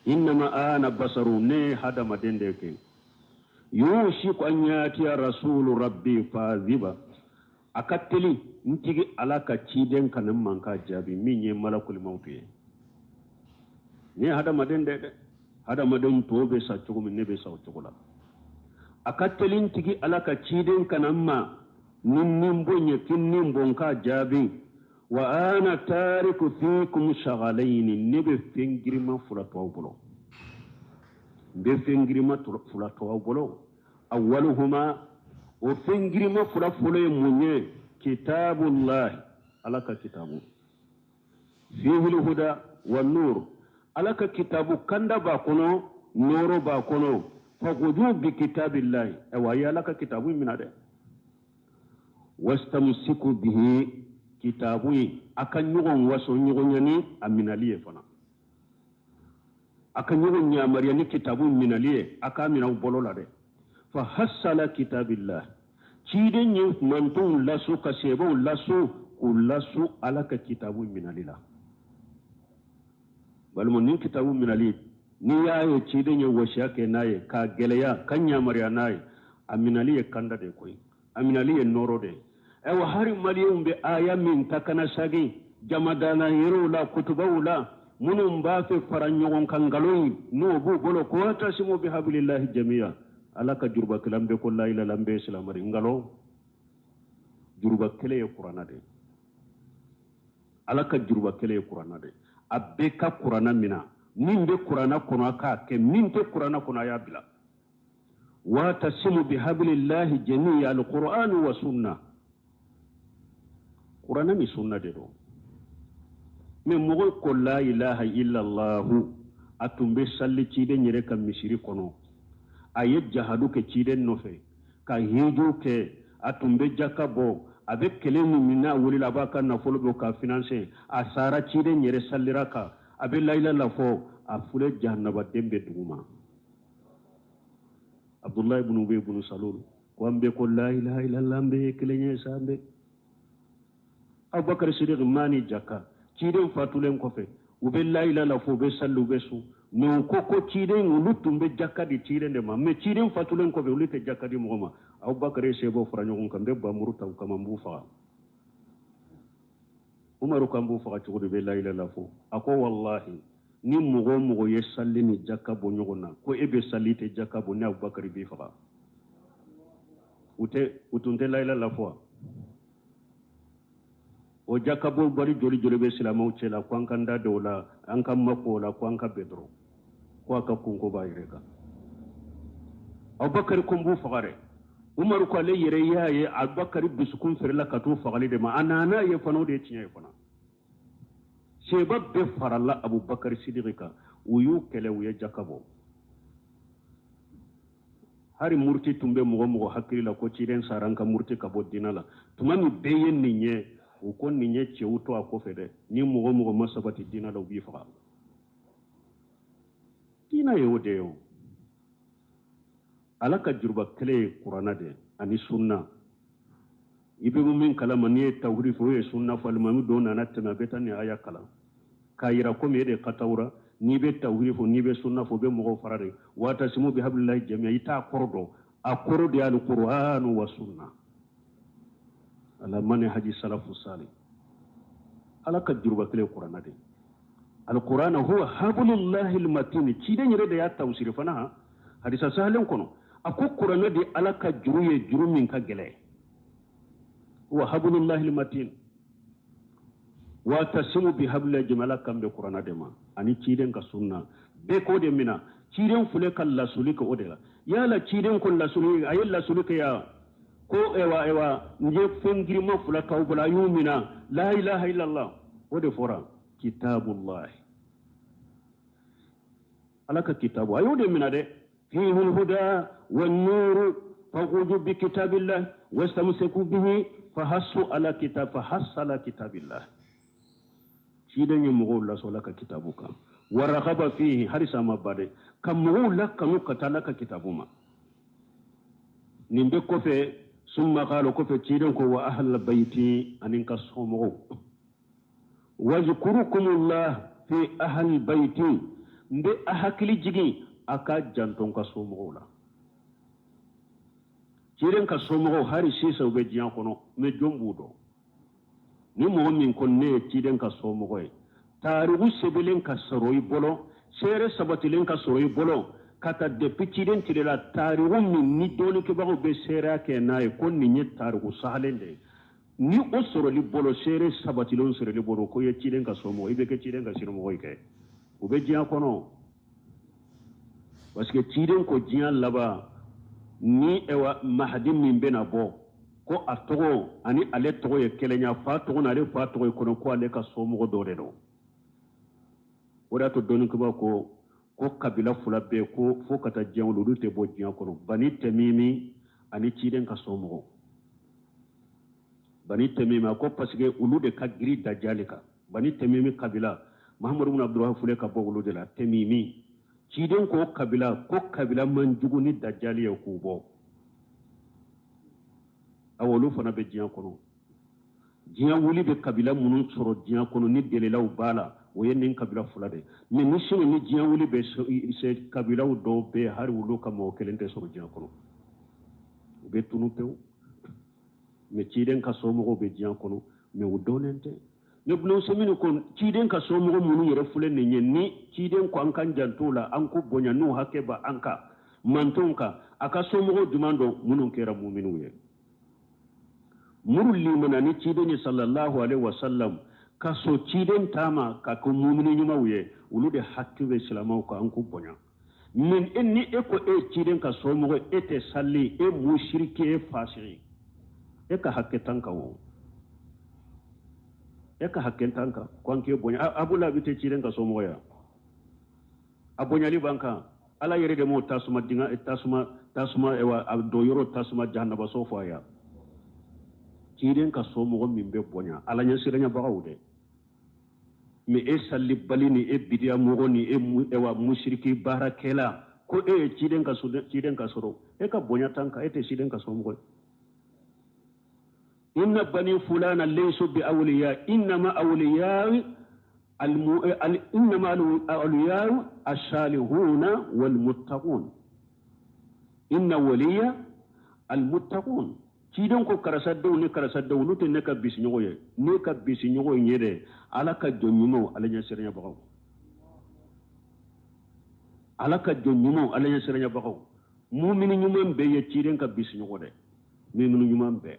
innama ana basaru ne hadamaden de kɛ Yushiku an yatiya rasulu rabbi faziba. A ka teli n tigi Ala ka ciden ka na n ma n k'a jaabi min ye malakul mawtu ye. Ni ye hadamaden dɛ dɛ, hadamaden tɔw bɛ sa cogo min ne bɛ sa o cogo la. A ka teli n tigi Ala ka ciden ka na n ma ni n ni bɔ ye k'i ni bɔ n k'a jaabi. Wa ana tariku fikum shagalayni, ne bɛ fɛn girinma fila to aw bolo. N bɛ fɛn girinma fila to aw bolo. Awwaluhuma, o fɛn girinma fila fɔlɔ ye mun ye? Kitabullahi, Ala ka kitabu. Fihi lhuda wa nur, Ala ka kitabu kanda b'a kɔnɔ, nɔɔrɔ b'a kɔnɔ. Fakhudhu bi kitabillahi, ayiwa a ye Ala ka kitabu in minɛ dɛ. Wastamsiku bihi, kitabu in a ka ɲɔgɔn waso ɲɔgɔn ɲɛ ni a minɛli ye fana. A ka ɲɔgɔn yamaruya ni kitabu minɛli ye, a k'a minɛ aw bolo la dɛ. Fa hassala kitabillah, ciden ye mantonw laso ka sɛbɛnw laso k'u laso Ala ka kitabu minɛli la. Balima, nin kitabu minɛli, n'i y'a ye ciden ye wasiya kɛ n'a ye k'a gɛlɛya ka yamaruya n'a ye, a minɛli ye kanda de koyi, a minɛli ye nɔɔrɔ de ye. Ayiwa, hari maliyɛnw bɛ aya min ta kana sagin jamadana yɛrɛw la, kutubaw la, minnu b'a fɛ fara ɲɔgɔn kan nkalon n'o b'u bolo ko watasimu bi habilillahi jamiya. Ala ka juruba kelen bɛ ko la ilaha illallah bɛ silamɛri nkalon. Juruba kelen ye kuranna de ye. Ala ka juruba kelen ye kuranna de ye. A bɛɛ ka kuranna mina, min bɛ kuranna kɔnɔ a k'a kɛ, min tɛ kuranna kɔnɔ a y'a bila. Watasimu bi habilillahi jamiya, alquran wa sunna. Kuranna ni sunna de don. Mais mɔgɔ ko la ilaha illallah, a tun bɛ sali ciden yɛrɛ ka misiri kɔnɔ, a ye jahadu kɛ ciden nɔfɛ, ka hiju kɛ, a tun bɛ jaka bɔ, a bɛ kɛlɛ min n'a wulila a b'a ka nafolo bɔ k'a financer, a sara ciden yɛrɛ salira kan, a bɛ la ilaha fɔ, a filɛ jahanabaden bɛ dugu ma. Abdullahi ibn Ubay ibn Salul ko an bɛ ko la ilaha illallah, an bɛ ye kelen ye sa, an bɛ. Abubakar Siddiq mani jaka, ciden fatulen kɔfɛ, u bɛ la ilaha fɔ, u bɛ sali, u bɛ sun. Mais u ko ko ciden olu tun bɛ jaka di ciden de ma, mais ciden fatulen kɔfɛ olu tɛ jaka di mɔgɔ ma. Abubakar ye sebɔ fara ɲɔgɔn kan, n bɛ bamuru ta u kama, n b'u faga. Umaru kan b'u faga cogo di, bɛ la ilaha fɔ? A ko wallahi, ni mɔgɔ o mɔgɔ ye sali ni jaka bɔ ɲɔgɔn na, ko e bɛ sali tɛ jaka bɔ, ne Abubakar b'i faga. U tɛ, u tun tɛ la ilaha fɔ wa? O jaka bɔ bari joli joli bɛ silamɛw cɛ la, ko an ka da don o la, an ka mako o la, ko an ka bɛn dɔrɔn, ko a ka kunko b'a yɛrɛ kan. Abubakar ko n b'u faga dɛ. Umaru ko ale yɛrɛ y'a ye Abubakar dusukun feerela ka t'u fagali de ma, a nana ye fana, o de ye tiɲɛ ye fana. Seba bɛɛ farala Abubakar Sidiki kan, u y'u kɛlɛ, u ye jaka bɔ. Hari muruti tun bɛ mɔgɔ mɔgɔ hakili la ko ciden sara an ka muruti ka bɔ diinɛ la, tuma min bɛɛ ye nin ye, u ko nin ye cɛw to a kɔfɛ dɛ, ni mɔgɔ mɔgɔ ma sabati diinɛ la, u b'i faga. Diinɛ ye o de ye o. Ala ka juruba kelen ye kuranna de ani sunna. I bɛ min kalama n'i ye tawhidi fɔ, o ye sunna fɔ. Alimami dɔw nana tɛmɛ, a bɛ taa nin aya kalan k'a yira komi e de ka tawura. N'i bɛ tawhidi fɔ, n'i bɛ sunna fɔ, o bɛ mɔgɔw fara de. Watasimu bi hablillahi jamiya, i t'a kɔrɔ dɔn. A kɔrɔ de ye alkuranu wa sunna. Ala mani haji salafu sali. Ala ka juruba kelen kuranna de. Alkurana huwa hablullahi almatin. Ciden yɛrɛ de y'a tawsiri fana ha. Hadisa sahalen kɔnɔ, a ko kuranna de Ala ka juru ye, juru min ka gɛlɛn. Huwa hablullahi almatin. Watasimu bi hablillahi jamiya, Ala kan bɛ kuranna de ma ani ciden ka sunna. Bɛɛ k'o de mina. Ciden filɛ ka lasuli kɛ o de la. Yala ciden ko lasuli, a ye lasuli kɛ yan ko ewa ewa, n ye fɛn girinma fila t'aw bolo, a y'u mina, la ilaha illallah. O de fɔra kitabullahi, Ala ka kitabu, a y'o de mina dɛ. Fihi lhuda wannuru fakhudhu bi kitabillah wastamsiku bihi fahassu ala kitab, fahassa ala kitabillah. Ciden ye mɔgɔw lasɔ Ala ka kitabu kan. Waragaba fihi, halisa ma ba dɛ, ka mɔgɔw lakanu ka taa Ala ka kitabu ma. Nin bɛ kɔfɛ, summa qala, kɔfɛ ciden ko wa ahla bayti, ani ka somɔgɔw. Wazkurukumullah fi ahli bayti, n bɛ a hakili jigin a ka janto n ka somɔgɔw la. Ciden ka somɔgɔw hali sisan u bɛ diɲɛ kɔnɔ, mais jɔn b'u dɔn? Ni mɔgɔ min ko ne ye ciden ka somɔgɔ ye, tariku sɛbɛnlen ka sɔrɔ i bolo, seere sabatilen ka sɔrɔ i bolo ka taa depuis ciden tile la, tariku min ni dɔnnikɛbagaw bɛ seereya kɛ n'a ye ko nin ye tariku sahalen de ye, ni o sɔrɔli bolo, seere sabatilenw sɔrɔli bolo ko i ye ciden ka somɔgɔ, i bɛ kɛ ciden ka sinimɔgɔ ye kɛ. U bɛ diɲɛ kɔnɔ parce que ciden ko diɲɛ laban ni ɛwa mahadi min bɛna bɔ, ko a tɔgɔ ani ale tɔgɔ ye kelen ye, a fa tɔgɔ n'ale fa tɔgɔ ye kɔnɔ, ko ale ka somɔgɔ dɔ de don. O de y'a to dɔnnikɛbaaw ko kabila fila bɛ yen ko fo ka taa diɲɛ wuli olu tɛ bɔ diɲɛ kɔnɔ, Bani Tɛmimi ani ciden ka somɔgɔw. Bani Tɛmimi, a ko parce que olu de ka girin dajali kan. Bani Tɛmimi kabila, Mahamadu bin Abdulwahab filɛ ka bɔ olu de la. Tɛmimi, ciden ko kabila, ko kabila man jugu ni dajali ye k'u bɔ. Awa, olu fana bɛ diɲɛ kɔnɔ. Diɲɛ wuli bɛ kabila minnu sɔrɔ diɲɛ kɔnɔ ni delilaw b'a la, o ye nin kabila fila de ye. Mais ni sini ni diɲɛ wuli bɛ se, kabilaw dɔw bɛ yen, hali olu ka mɔgɔ kelen tɛ sɔrɔ diɲɛ kɔnɔ, u bɛ tunu pewu. Mais ciden ka somɔgɔw bɛ diɲɛ kɔnɔ, mais u dɔnnen tɛ. Ne Ibn Usaymin ko ciden ka somɔgɔ minnu yɛrɛ filɛ nin ye, ni ciden ko an k'an janto la, an k'u bonya n'u hakɛ bɛ an kan mantonw kan, a ka somɔgɔw jumɛn don? Minnu kɛra muminiw ye, minnu limana ni ciden ye sallallahu alaihi wasallam, ka sɔn ciden taama ka kɛ mumini ɲumanw ye, olu de hakɛ bɛ silamɛw kan, an k'u bonya. Mais e ni e ko e ye ciden ka somɔgɔ, e tɛ sali, e musiriki, e fasigi, e ka hakɛ t'an kan o, e ka hakɛ t'an kan ko an k'e bonya. Abu Lahabi tɛ ciden ka somɔgɔ ya, a bonyali b'an kan. Ala yɛrɛ de m'o tasuma dinga, tasuma, tasuma, ewa, a don yɔrɔ tasuma jahannabaso fɔ a ya. Ciden ka somɔgɔ min bɛ bonya, Ala ɲɛsiranyabagaw dɛ. Mais e salibali ni e bidiya mɔgɔ ni e ewa musiriki baarakɛla, ko e ye ciden ka so, ciden ka sɔrɔ e ka bonya t'an kan, e tɛ ciden ka somɔgɔ ye. Inna bani fulana laysu bi awliya, innama awliya innama awliya as-salihuna wal muttaqun, inna waliya al muttaqun. Ciden ko karisa denw ni karisa denw, olu tɛ ne ka bisiɲɔgɔn ye, ne ka bisiɲɔgɔn ye dɛ Ala ka jɔn ɲumanw, Ala ɲɛsiranyabagaw, Ala ka jɔn ɲumanw, Ala ɲɛsiranyabagaw. Mumini ɲuman bɛɛ ye ciden ka bisiɲɔgɔn dɛ, mumini ɲuman bɛɛ.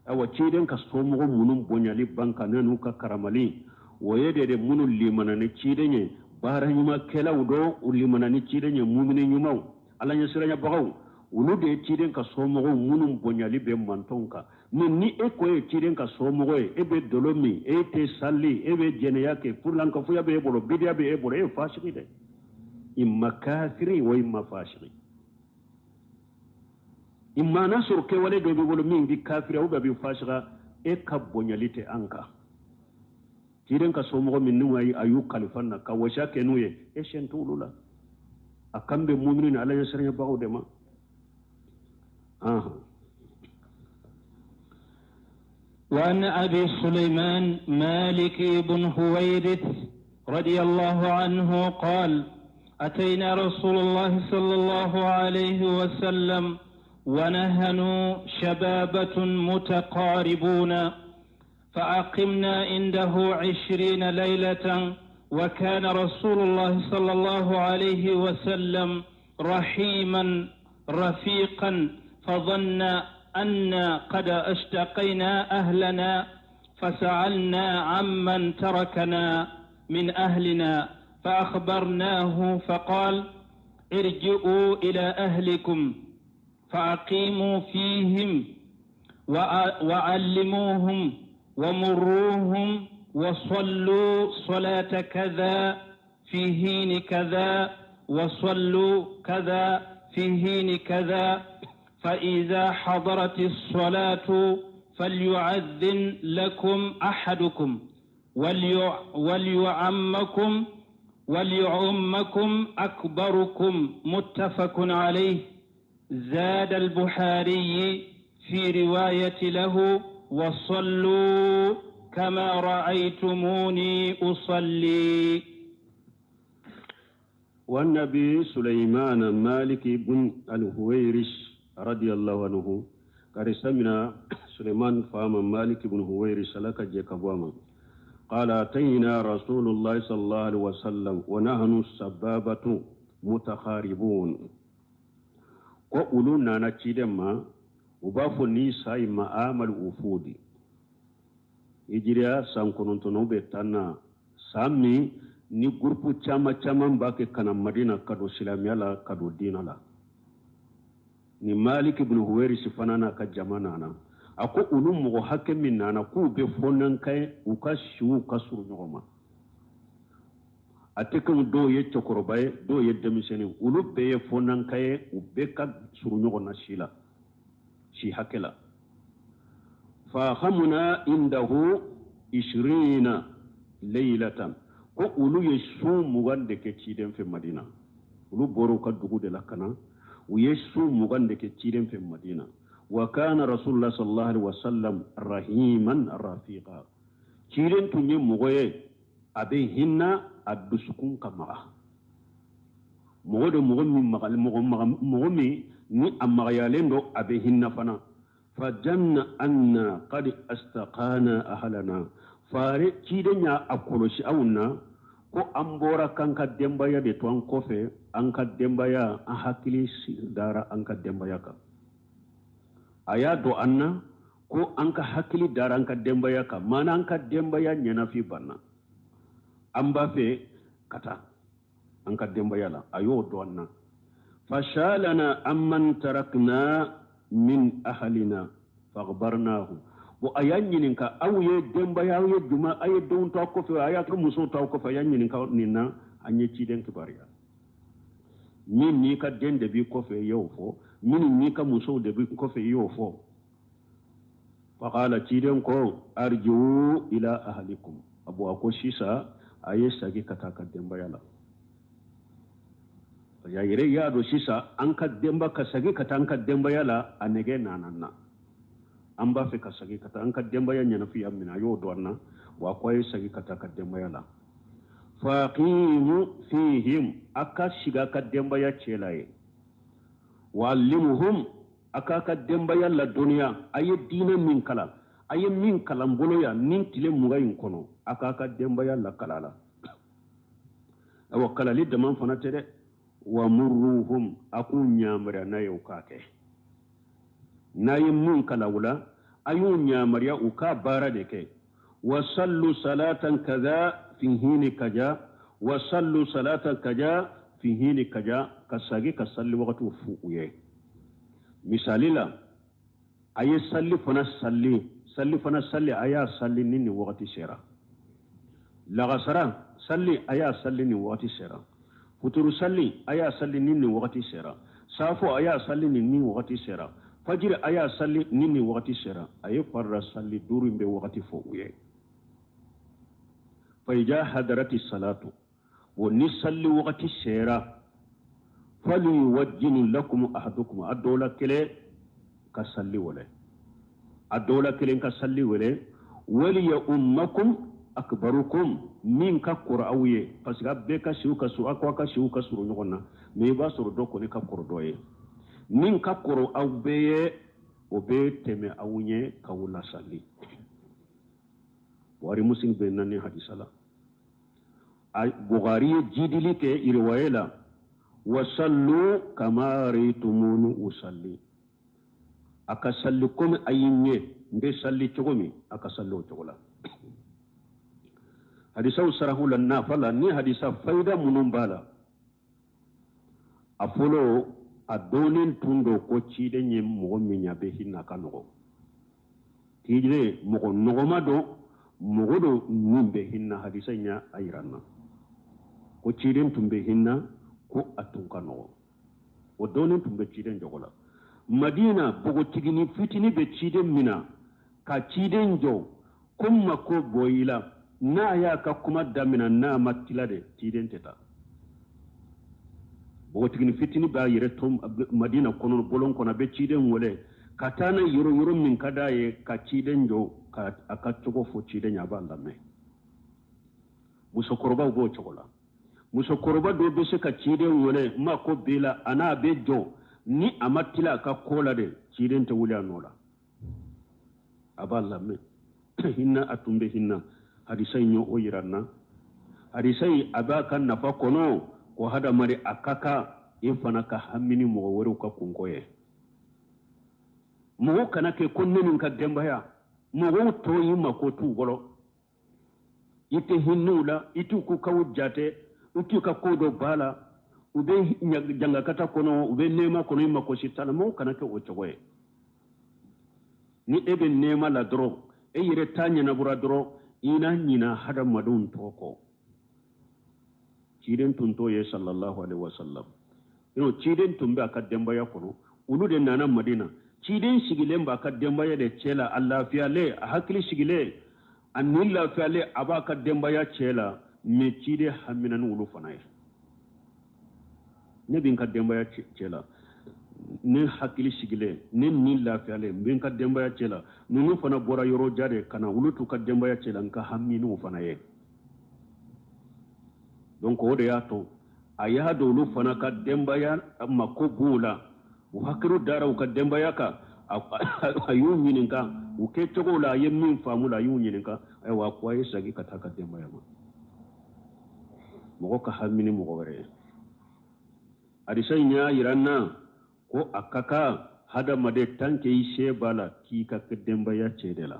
Awa, ciden ka somɔgɔ minnu bonyali ban kan n'u ka karamali, o ye de minnu limana ni ciden ye, baara ɲumankɛlaw dɔn, u limana ni ciden ye, mumini ɲumanw, Ala ɲɛsiranyabagaw, olu de ye ciden ka somɔgɔw minnu bonyali bɛ mantɔnw kan. Mais ni e ko ye ciden ka somɔgɔ ye, e bɛ dolo min, e tɛ sali, e bɛ jɛnɛya kɛ, furulankafoya bɛ e bolo, bidiya bɛ e bolo, e ye fasigi dɛ. Imma kafiri wa imma fasigi. I mana sɔrɔ kɛwale dɔ b'i bolo min bɛ kafiriya ou bien bɛ fasiga, e ka bonyali tɛ an kan. Ciden ka somɔgɔ min n'u a y'u kalifa na ka wasiya kɛ n'u ye, e sen t'olu la. A kan bɛ mumini ni Ala ɲɛsiranyabagaw de ma. وعن أبي سليمان مالك بن هويرث رضي الله عنه قال: أتينا رسول الله صلى الله عليه وسلم ونحن شبابة متقاربون، فأقمنا عنده 20 ليلة، وكان رسول الله صلى الله عليه وسلم رحيما رفيقا، فظن أن قد اشتقينا أهلنا، فسألنا عمن تركنا من أهلنا فأخبرناه، فقال: ارجعوا إلى أهلكم فأقيموا فيهم وعلموهم ومروهم وصلوا صلاة كذا في حين كذا وصلوا كذا في حين كذا، فإذا حضرت الصلاة فليؤذن لكم أحدكم وليعمكم أكبركم. متفق عليه. زاد البخاري في رواية له: وصلوا كما رأيتموني أصلي. والنبي سليمان مالك بن الهويرس رضي الله عنه Karisa mina Suleiman fa ma Malik ibn Huwairis, Ala ka jɛ ka bɔ a ma. قال أتينا رسول الله صلى الله عليه وسلم ونحن السبابة متقاربون. Ko olu nana ciden ma, u b'a fɔ ni sa in ma amal ufudi, hijiriya san 9 bɛ 10 na, san min ni gurupu caman caman b'a kɛ ka na Madina ka don silamɛya la, ka don diinɛ la. Ni Malik ibn Huwairis fana n'a ka jama nana. A ko olu mɔgɔ hakɛ min nana, k'u bɛ fɔnanka ye, u ka siw ka surun ɲɔgɔn ma. A tɛ komi dɔw ye cɛkɔrɔba ye, dɔw ye denmisɛnnin, olu bɛɛ ye fɔnanka ye, u bɛɛ ka surun ɲɔgɔn na si la, si hakɛ la. Fahamuna indahu ishirina leylatan. Ko olu ye su 20 de kɛ ciden fɛ Madina. Olu bɔra u ka dugu de la ka na, u ye su 20 de kɛ ciden fɛ Madina. Wa kana rasulullah sallallahu alaihi wasallam rahiman rafiqa. Ciden tun ye mɔgɔ ye, a bɛ hinɛ, a dusukun ka maga. Mɔgɔ de, mɔgɔ min maga, mɔgɔ maga, mɔgɔ min ni a magayalen don, a bɛ hinɛ fana. Fajanna anna qad astaqana ahlana. Fare ciden y'a a kɔlɔsi anw na ko an bɔra k'an ka denbaya de to an kɔfɛ, an ka denbaya, an hakili dara an ka denbaya kan. A y'a dɔn an na ko an ka hakili dara an ka denbaya kan, maana an ka denbaya ɲɛnafi banna, an b'a fɛ ka taa an ka denbaya la. A y'o dɔn an na. Fashalana amman tarakna min ahalina faghbarnahu. Bon, a y'a ɲininka, aw ye denbaya, aw ye juma, aw ye denw to aw kɔfɛ, a y'a ka musow to aw kɔfɛ. A y'a ɲininka nin na, an ye ciden kibaruya. Min n'i ka den de b'i kɔfɛ, i y'o fɔ. Minnu n'i ka musow de b'i kɔfɛ, i y'o fɔ. Faqala, ciden ko: arjiu ila ahlikum. Abu, a ko sisan a ye sagi ka taa ka denbaya la. A yɛrɛ y'a dɔn sisan an ka denba ka sagi ka taa an ka denbaya la, a nɛgɛ nana na, an b'a fɛ ka sagi ka taa an ka denbaya ɲɛnafiya minɛ. A y'o dɔn an na wa. A ko a ye sagi ka taa ka denbaya la. Faqimu fihim, a ka sigi a ka denbaya cɛ la ye. Wa'allimuhum, a k'a ka denbaya ladɔnniya a ye diinɛ min kalan, a ye min kalan bolo yan nin tile 20 in kɔnɔ, a k'a ka denbaya lakala la. Awa, kalali dama fana tɛ dɛ. Wa murruhum, a k'u ɲamariya n'a ye u k'a kɛ. N'a ye mun kalan o la, a y'u ɲamariya u k'a baara de kɛ. Wa sallu salatan kaza fi hini kaja, wa sallu salatan kaja fi hini kaja. Ka sagi ka salli wagatiw fu u ye. Misali la, a ye salli fana salli, salli fana salli, a y'a salli ni nin wagati sera. Lagasara salli, a y'a salli nin wagati sera. Futuru salli, a y'a salli ni nin wagati sera. Safo, a y'a salli ni nin wagati sera. Fajiri, a y'a salli ni nin wagati sera. A ye farida salli duuru in bɛ wagati fɔ u ye. Fa ija hadarati salatu o, ni salli wagati sera, falyuwajjinu lakum ahadukum, a dɔw la kelen ka salli wele, a dɔw la kelen ka salli wele. Waliya ummakum akbarukum, min ka kɔrɔ aw ye, parce que a bɛɛ ka siw ka surun, aw ko a ka siw ka surun ɲɔgɔn na, mais i b'a sɔrɔ dɔ kɔni ka kɔrɔ dɔ ye. Min ka kɔrɔ aw bɛɛ ye, o bɛ tɛmɛ aw ɲɛ k'aw lasali. Buhari, Muslim bɛ na ni hadisa la. Buhari ye jidili kɛ riwaye la: wasallu kama raitumuni usalli. A ka salli komi a y'i ɲɛ n bɛ salli cogo min, a ka salli o cogo la. Hadisaw sarahu la, nafa la ni hadisa fayida minnu b'a la. A fɔlɔ, a dɔnnen tun don ko ciden ye mɔgɔ min ye, a bɛ hinɛ, a ka nɔgɔ. Ciden mɔgɔ nɔgɔma don, mɔgɔ don min bɛ hinɛ. Hadisa in y'a yira n na ko ciden tun bɛ hinɛ, ko a tun ka nɔgɔ. O dɔnnen tun bɛ ciden jogo la. Madina, npogotiginin fitinin bɛ ciden min na ka ciden jɔ ko mako bɔ i la, n'a y'a ka kuma daminɛ, n'a ma tila de, ciden tɛ taa. Npogotiginin fitinin b'a yɛrɛ to Madina kɔnɔ, bɔlɔn kɔnɔ, a bɛ ciden wele ka taa n'a yɔrɔ yɔrɔ min ka d'a ye, ka ciden jɔ ka a ka cogo fɔ ciden ye, a b'a lamɛn. Musokɔrɔbaw b'o cogo la. Musokɔrɔba dɔw bɛ se ka ciden wele ma ko b'i la, a n'a bɛ jɔ, ni a ma tila a ka ko la de, ciden tɛ wuli a nɔ la. A b'a lamɛn. Hinɛ, a tun bɛ hinɛ. Hadisa in y'o yira n na. Hadisa in a b'a ka nafa kɔnɔ ko hadamaden a ka kan i fana ka hami ni mɔgɔ wɛrɛw ka kunko ye. Mɔgɔ kana kɛ ko ne ni n ka denbaya, mɔgɔw tɔw y'i mako t'u bolo, i tɛ hinɛ u la, i t'u ko kaw jate, u t'u ka ko dɔ ba la, u bɛ jangakata kɔnɔ, u bɛ nɛɛma kɔnɔ, i mako si t'a la. Mɔgɔw kana kɛ o cogo ye. Ni e bɛ nɛɛma la dɔrɔn, e yɛrɛ ta ɲɛnabɔra dɔrɔn, i na ɲina hadamadenw tɔ kɔ. Ciden tun t'o ye, sallallahu alaihi wasallam. N'o ciden tun bɛ a ka denbaya kɔnɔ, olu de nana Madina. Ciden sigilen b'a ka denbaya de cɛ la, a lafiyalen, a hakili sigilen, a ni lafiyalen, a b'a ka denbaya cɛ la. Mais ciden hamina ni olu fana ye. Ne bɛ n ka denbaya cɛ la, ne hakili sigilen, ne ni lafiyalen, n bɛ n ka denbaya cɛ la. Ninnu fana bɔra yɔrɔ jan de ka na, olu t'u ka denbaya cɛ la, n ka hami n'u fana ye. Donc o de y'a to a y'a dɔn olu fana ka denbaya mako b'u la, u hakili dara u ka denbaya kan. A y'u ɲininka u kɛcogo la, a ye min faamu la, a y'u ɲininka. Ayiwa, ko a ye segin ka taa ka denbaya ma. Mɔgɔ ka hami ni mɔgɔ wɛrɛ ye. Hadisa in y'a yira n na ko a ka kan hadamaden, tant que i se b'a la, k'i ka denbaya cɛ de la,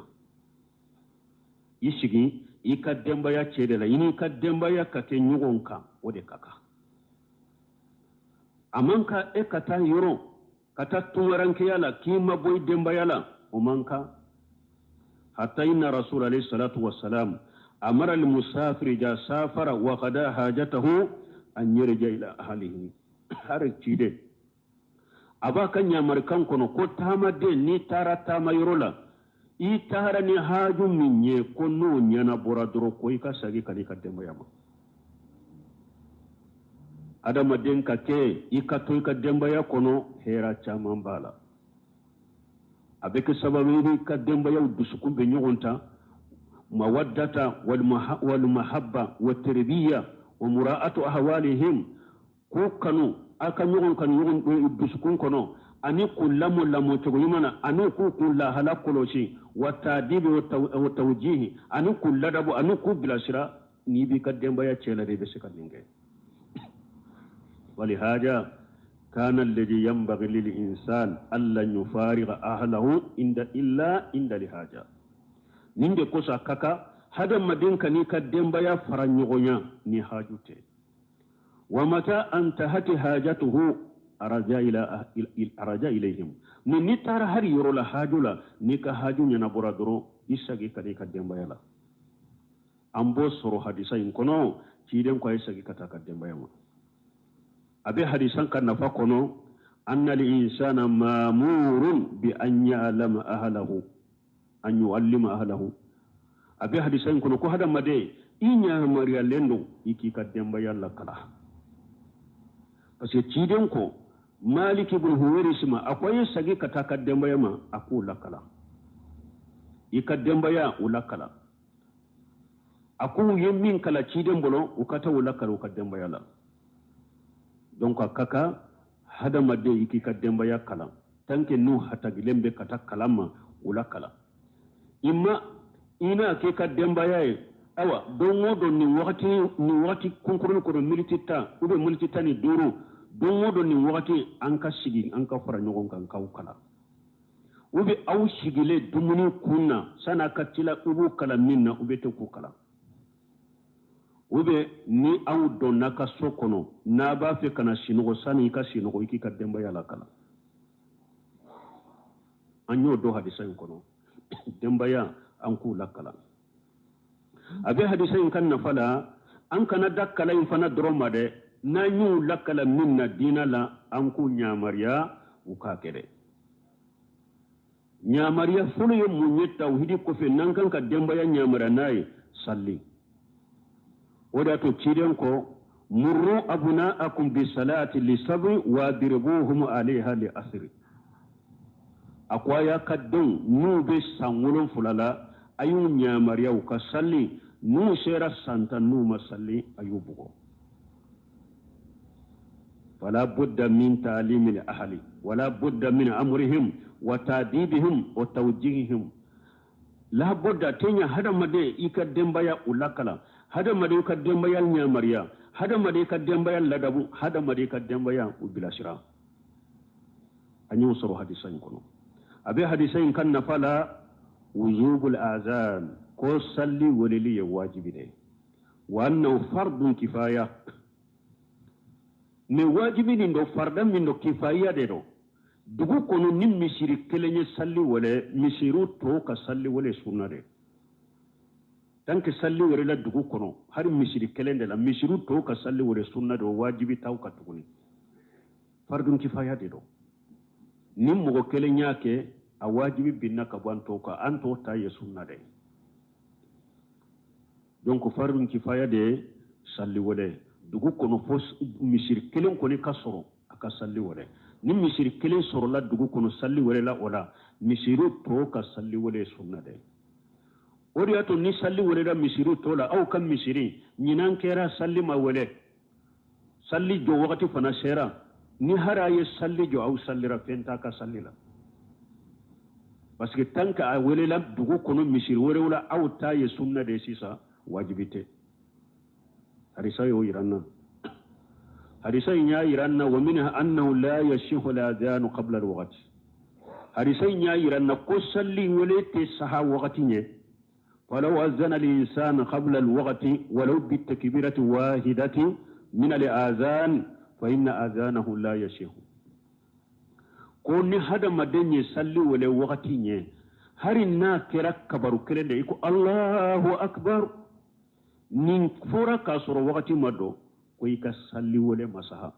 i sigi i ka denbaya cɛ de la, i n'i ka denbaya ka kɛ ɲɔgɔn kan, o de ka kan. A man kan e ka taa yɔrɔ ka taa tungarankeya la k'i ma bɔ i denbaya la, o man kan. Hatta inna rasul alayhi salatu wassalam amara al-musafir ja safara wa qada hajatahu an yarja ila ahlihi. Har ciden a b'a ka ɲamarikan kɔnɔ ko taamaden, n'i taara taama yɔrɔ la, i taara ni haaju min ye, ko n'o ɲɛnabɔra dɔrɔn, ko i ka segin ka n'i ka denbaya ma. Adamaden ka kɛ i ka to i ka denbaya kɔnɔ, hɛrɛ caman b'a la. A bɛ kɛ sababu ye i ka denbayaw dusukun bɛ ɲɔgɔn ta, mawaddata walmahabba wa tarbiya wa mura'atu ahwalihim, k'u kanu, a ka ɲɔgɔn kanu ɲɔgɔn dusukun kɔnɔ, ani k'u lamɔ lamɔ cogo ɲuman na, ani k'u k'u lahala kɔlɔsi, wa taadibi wa tawjihi, ani k'u ladabu, ani k'u bilasira. N'i b'i ka denbaya cɛ la de, i bɛ se ka nin kɛ. ولهذا كان الذي ينبغي للإنسان ألا يفارق أهله عند إلا عند الحاجة. Nin de kosɔn a ka kan hadamaden ka n'i ka denbaya fara ɲɔgɔnya ni haju tɛ. Wa mata antahat hajatuhu araja ila araja ilayhim. Ni n'i taara hali yɔrɔ la haju la, n'i ka haju ɲɛnabɔra dɔrɔn, i segin ka n'i ka denbaya la. An b'o sɔrɔ hadisa in kɔnɔ. Ciden ko a ye segin ka taa ka denbaya ma. A bɛ hadisan ka nafa kɔnɔ anna al-insana ma'murun bi an ya'lama ahlahu, an yu'allima ahlahu. A bɛ hadisa in kɔnɔ ko hadamaden, i ɲamaruyalen don i k'i ka denbaya lakala, parce que ciden ko Malik ibn Huwairis ma, a ko a ye segin ka taa ka denbaya ma, a k'o lakala, i ka denbaya o lakala. A ko u ye min kala ciden bolo, u ka taa o lakala u ka denbaya la. Donc a ka kan hadamaden i k'i ka denbaya kalan, tant que n'u hatagilen bɛ ka taa kalan ma, o lakala. I ma i n'a k'i ka denbaya ye, ayiwa, don o don nin wagati, nin wagati kunkurunin kɔnɔ, miniti 10 ou bien miniti 15, don o don nin wagati, an ka sigi, an ka fara ɲɔgɔn kan k'aw kalan, ou bien aw sigilen dumuni kun na, san'a ka tila, u b'u kalan min na, u bɛ to k'u kalan, ou bien ni aw donna ka so kɔnɔ, n'a b'a fɛ ka na sinɔgɔ, sani i ka sinɔgɔ, i k'i ka denbaya lakalan. An y'o dɔn hadisa in kɔnɔ, denbaya an k'u lakalan. A bɛ hadisa in ka nafa la, an kana da kalan in fana dɔrɔn ma dɛ. N'an y'u lakala min na diinɛ la, an k'u ɲamariya u k'a kɛ dɛ. Ɲamariya fɔlɔ ye mun ye tawhidi kɔfɛ n'an kan ka denbaya ɲamariya n'a ye? Salli. O de y'a to ciden ko murru abna'akum bi salati li sab'i wa dribuhum alayha li asri. A ko a y'a ka denw n'u bɛ san 7 la, a y'u ɲamariya u ka salli. N'u sera san 10, n'u ma salli, a y'u bugɔ. Fala budda min ta'limi al-ahli wala budda min amrihim wa ta'dibihim wa tawjihihim. Labɔda tɛ ɲa hadamaden i ka denbaya u lakalan, hadamaden i ka denbaya ɲamariya, hadamaden i ka denbaya ladabu, hadamaden i ka denbaya u bilasira. An y'o sɔrɔ hadisa in kɔnɔ. A bɛ hadisa in ka nafa la, wujubul azan, ko salli weleli ye wajibi de ye, wa annahu fardun kifaya. Mais wajibi nin do, farda min do, kifaya de do. Dugu kɔnɔ ni misiri kelen ye salli wele, misiriw tɔw ka salli wele sunna de. Tant que salli welela dugu kɔnɔ, hali misiri kelen de la, misiriw tɔw ka salli wele sunna de, o wajibi t'aw kan tuguni. Fardun kifaya de do. Ni mɔgɔ kelen y'a kɛ, a wajibi binna ka bɔ an tɔw kan, an tɔw ta ye sunna de ye. Donc fardun kifaya de ye salli wele dugu kɔnɔ, fo misiri kelen kɔni ka sɔrɔ a ka salli wele. Ni misiri kelen sɔrɔla dugu kɔnɔ salli welela o la, misiriw tɔw ka salli wele ye sunna de ye. O de y'a to ni salli welela misiriw tɔw la, aw ka misiri ɲinan kɛra salli ma wele, salli jɔ wagati fana sera, ni hari a ye salli jɔ, aw sallira, fɛn t'a ka salli la. Parce que tant que a welela dugu kɔnɔ misiri wɛrɛw la, aw ta ye sunna de ye sisan, wajibi tɛ. Hadisa y'o yira n na. Hadisa in y'a yira n na, wa minha annahu la yasihu al-adhanu qabla al-waqti. Hadisa in y'a yira n na ko salli wele tɛ saha wagati ɲɛ. Falaw azana al-insan qabla al-waqti walaw bitakbirati wahidati min al-adhan fa inna adhanahu la yasihu. Ko ni hadamaden ye salli wele wagati ɲɛ, hari n'a kɛra kabaru kelen de ye, i ko Allahu akbar, nin fɔra k'a sɔrɔ wagati ma dɔn, ko i ka salli wele ma saha.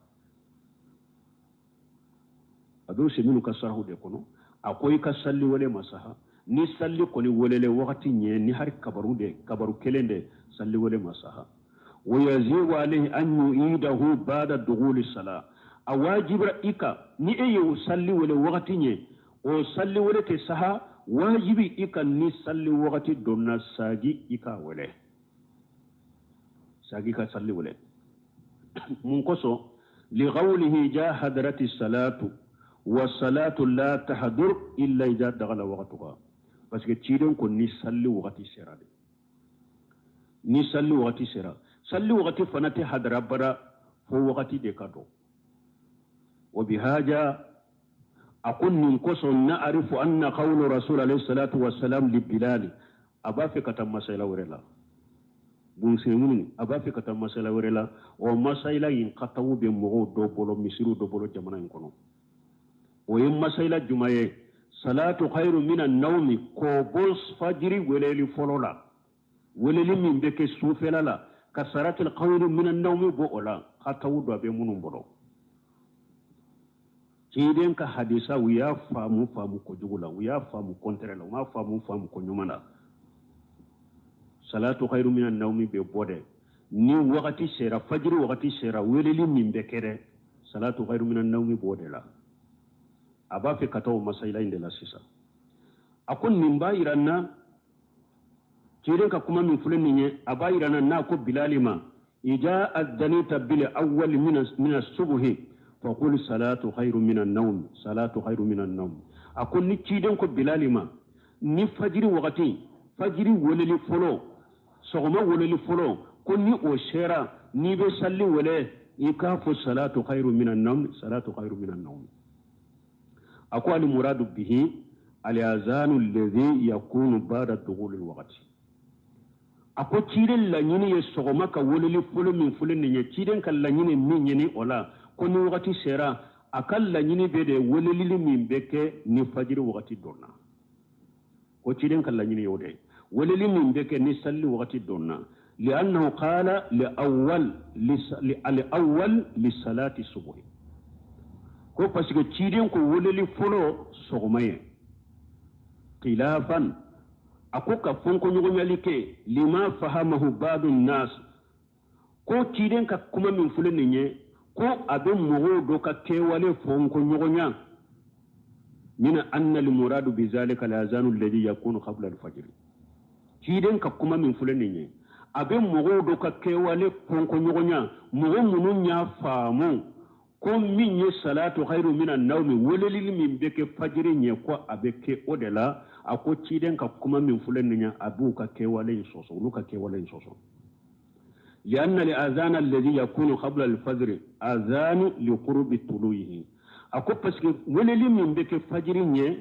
A bɛ se minnu ka sarahu de kɔnɔ, a ko i ka salli wele ma saha. Ni salli kɔni welele wagati ɲɛ, ni hari kabaru de, kabaru kelen de, salli wele ma saha. Wa yajibu alayhi an yu'idahu ba'da dughuli salah. A wajibira i kan, ni e ye o salli wele wagati ɲɛ, o salli wele tɛ saha, wajibi i kan ni salli wagati donna, sagi i k'a wele, sagi ka salli wele. Mun kosɔn? Liqawlihi ja hadarati salatu wa salatu la tahdur illa idha dakhala waqtuha. Parce que ciden ko ni salli wagati sera de, ni salli wagati sera, salli wagati fana tɛ hadara bara fo wagati de ka dɔn. Wa bihaja, a ko nin kosɔn na'arifu anna qawlu rasul alayhi salatu wassalam li bilali. A b'a fɛ ka taa masala wɛrɛ la, bunsemunu, a b'a fɛ ka taa masala wɛrɛ la. O masala in kataw bɛ mɔgɔw dɔ bolo, misiriw dɔ bolo jamana in kɔnɔ. O ye masala jumɛn ye? Salatu khairu mina nawmi, k'o bɔ fajiri weleli fɔlɔ la, weleli min bɛ kɛ sufɛla la, ka salatul khairu mina nawmi bɔ o la, kataw dɔ bɛ minnu bolo. Ciden ka hadisa, u y'a faamu faamu kojugu la, u y'a faamu contraire la, u m'a faamu faamu ko ɲuman la. Salatu khairu mina nawmi bɛ bɔ dɛ, ni wagati sera, fajiri wagati sera, weleli min bɛ kɛ dɛ, salatu khairu mina nawmi b'o de la. A b'a fɛ ka taa o masayila in de la sisan. A ko nin b'a yira n na, ciden ka kuma min filɛ nin ye, a b'a yira n na n'a ko bilali ma, ija adanita bil awwal mina subuhi faqul salatu khairu mina nawm, salatu khairu mina nawm. A ko ni ciden ko bilali ma, ni fajiri wagati, fajiri weleli fɔlɔ, sɔgɔma weleli fɔlɔ, ko ni o sera, n'i bɛ salli wele, i k'a fɔ salatu khairu mina nawm, salatu khairu mina nawm. A ko al muradu bihi al azanu alladhi yakunu ba'da dughul al waqti. A ko ciden laɲini ye sɔgɔma ka weleli fɔlɔ min filɛ nin ye, ciden ka laɲini min ɲini o la, ko ni wagati sera, a ka laɲini bɛ de weleli min bɛ kɛ ni fajiri wagati donna. Ko ciden ka laɲini y'o de ye, weleli min bɛ kɛ ni salli wagati donna. Li'annahu qala li'awwal li'awwal li salati subhi. Ko parce que ciden ko weleli fɔlɔ sɔgɔma ye. Khilafan, a ko ka fɔnkɔɲɔgɔnyali kɛ, lima fahamahu ba'du nas. Ko ciden ka kuma min filɛ nin ye, ko a bɛ mɔgɔw dɔ ka kɛwale fɔnkɔɲɔgɔnya. Min anna al-muradu bi zalika al-azanu alladhi yakunu qabla al-fajr. Ciden ka kuma min filɛ nin ye, a bɛ mɔgɔw dɔ ka kɛwale fɔnkɔɲɔgɔnya, mɔgɔ minnu y'a faamu Ko min ye salatu khairu mina nawmi weleli min bɛ kɛ fajiri ɲɛ, ko a bɛ kɛ o de la. A ko ciden ka kuma min filɛ nin ye, a b'u ka kɛwale in sɔsɔ, olu ka kɛwale in sɔsɔ. Lianna al-azana alladhi yakunu qabla al-fajr azanu liqurbi tuluyihi. A ko parce que weleli min bɛ kɛ fajiri ɲɛ,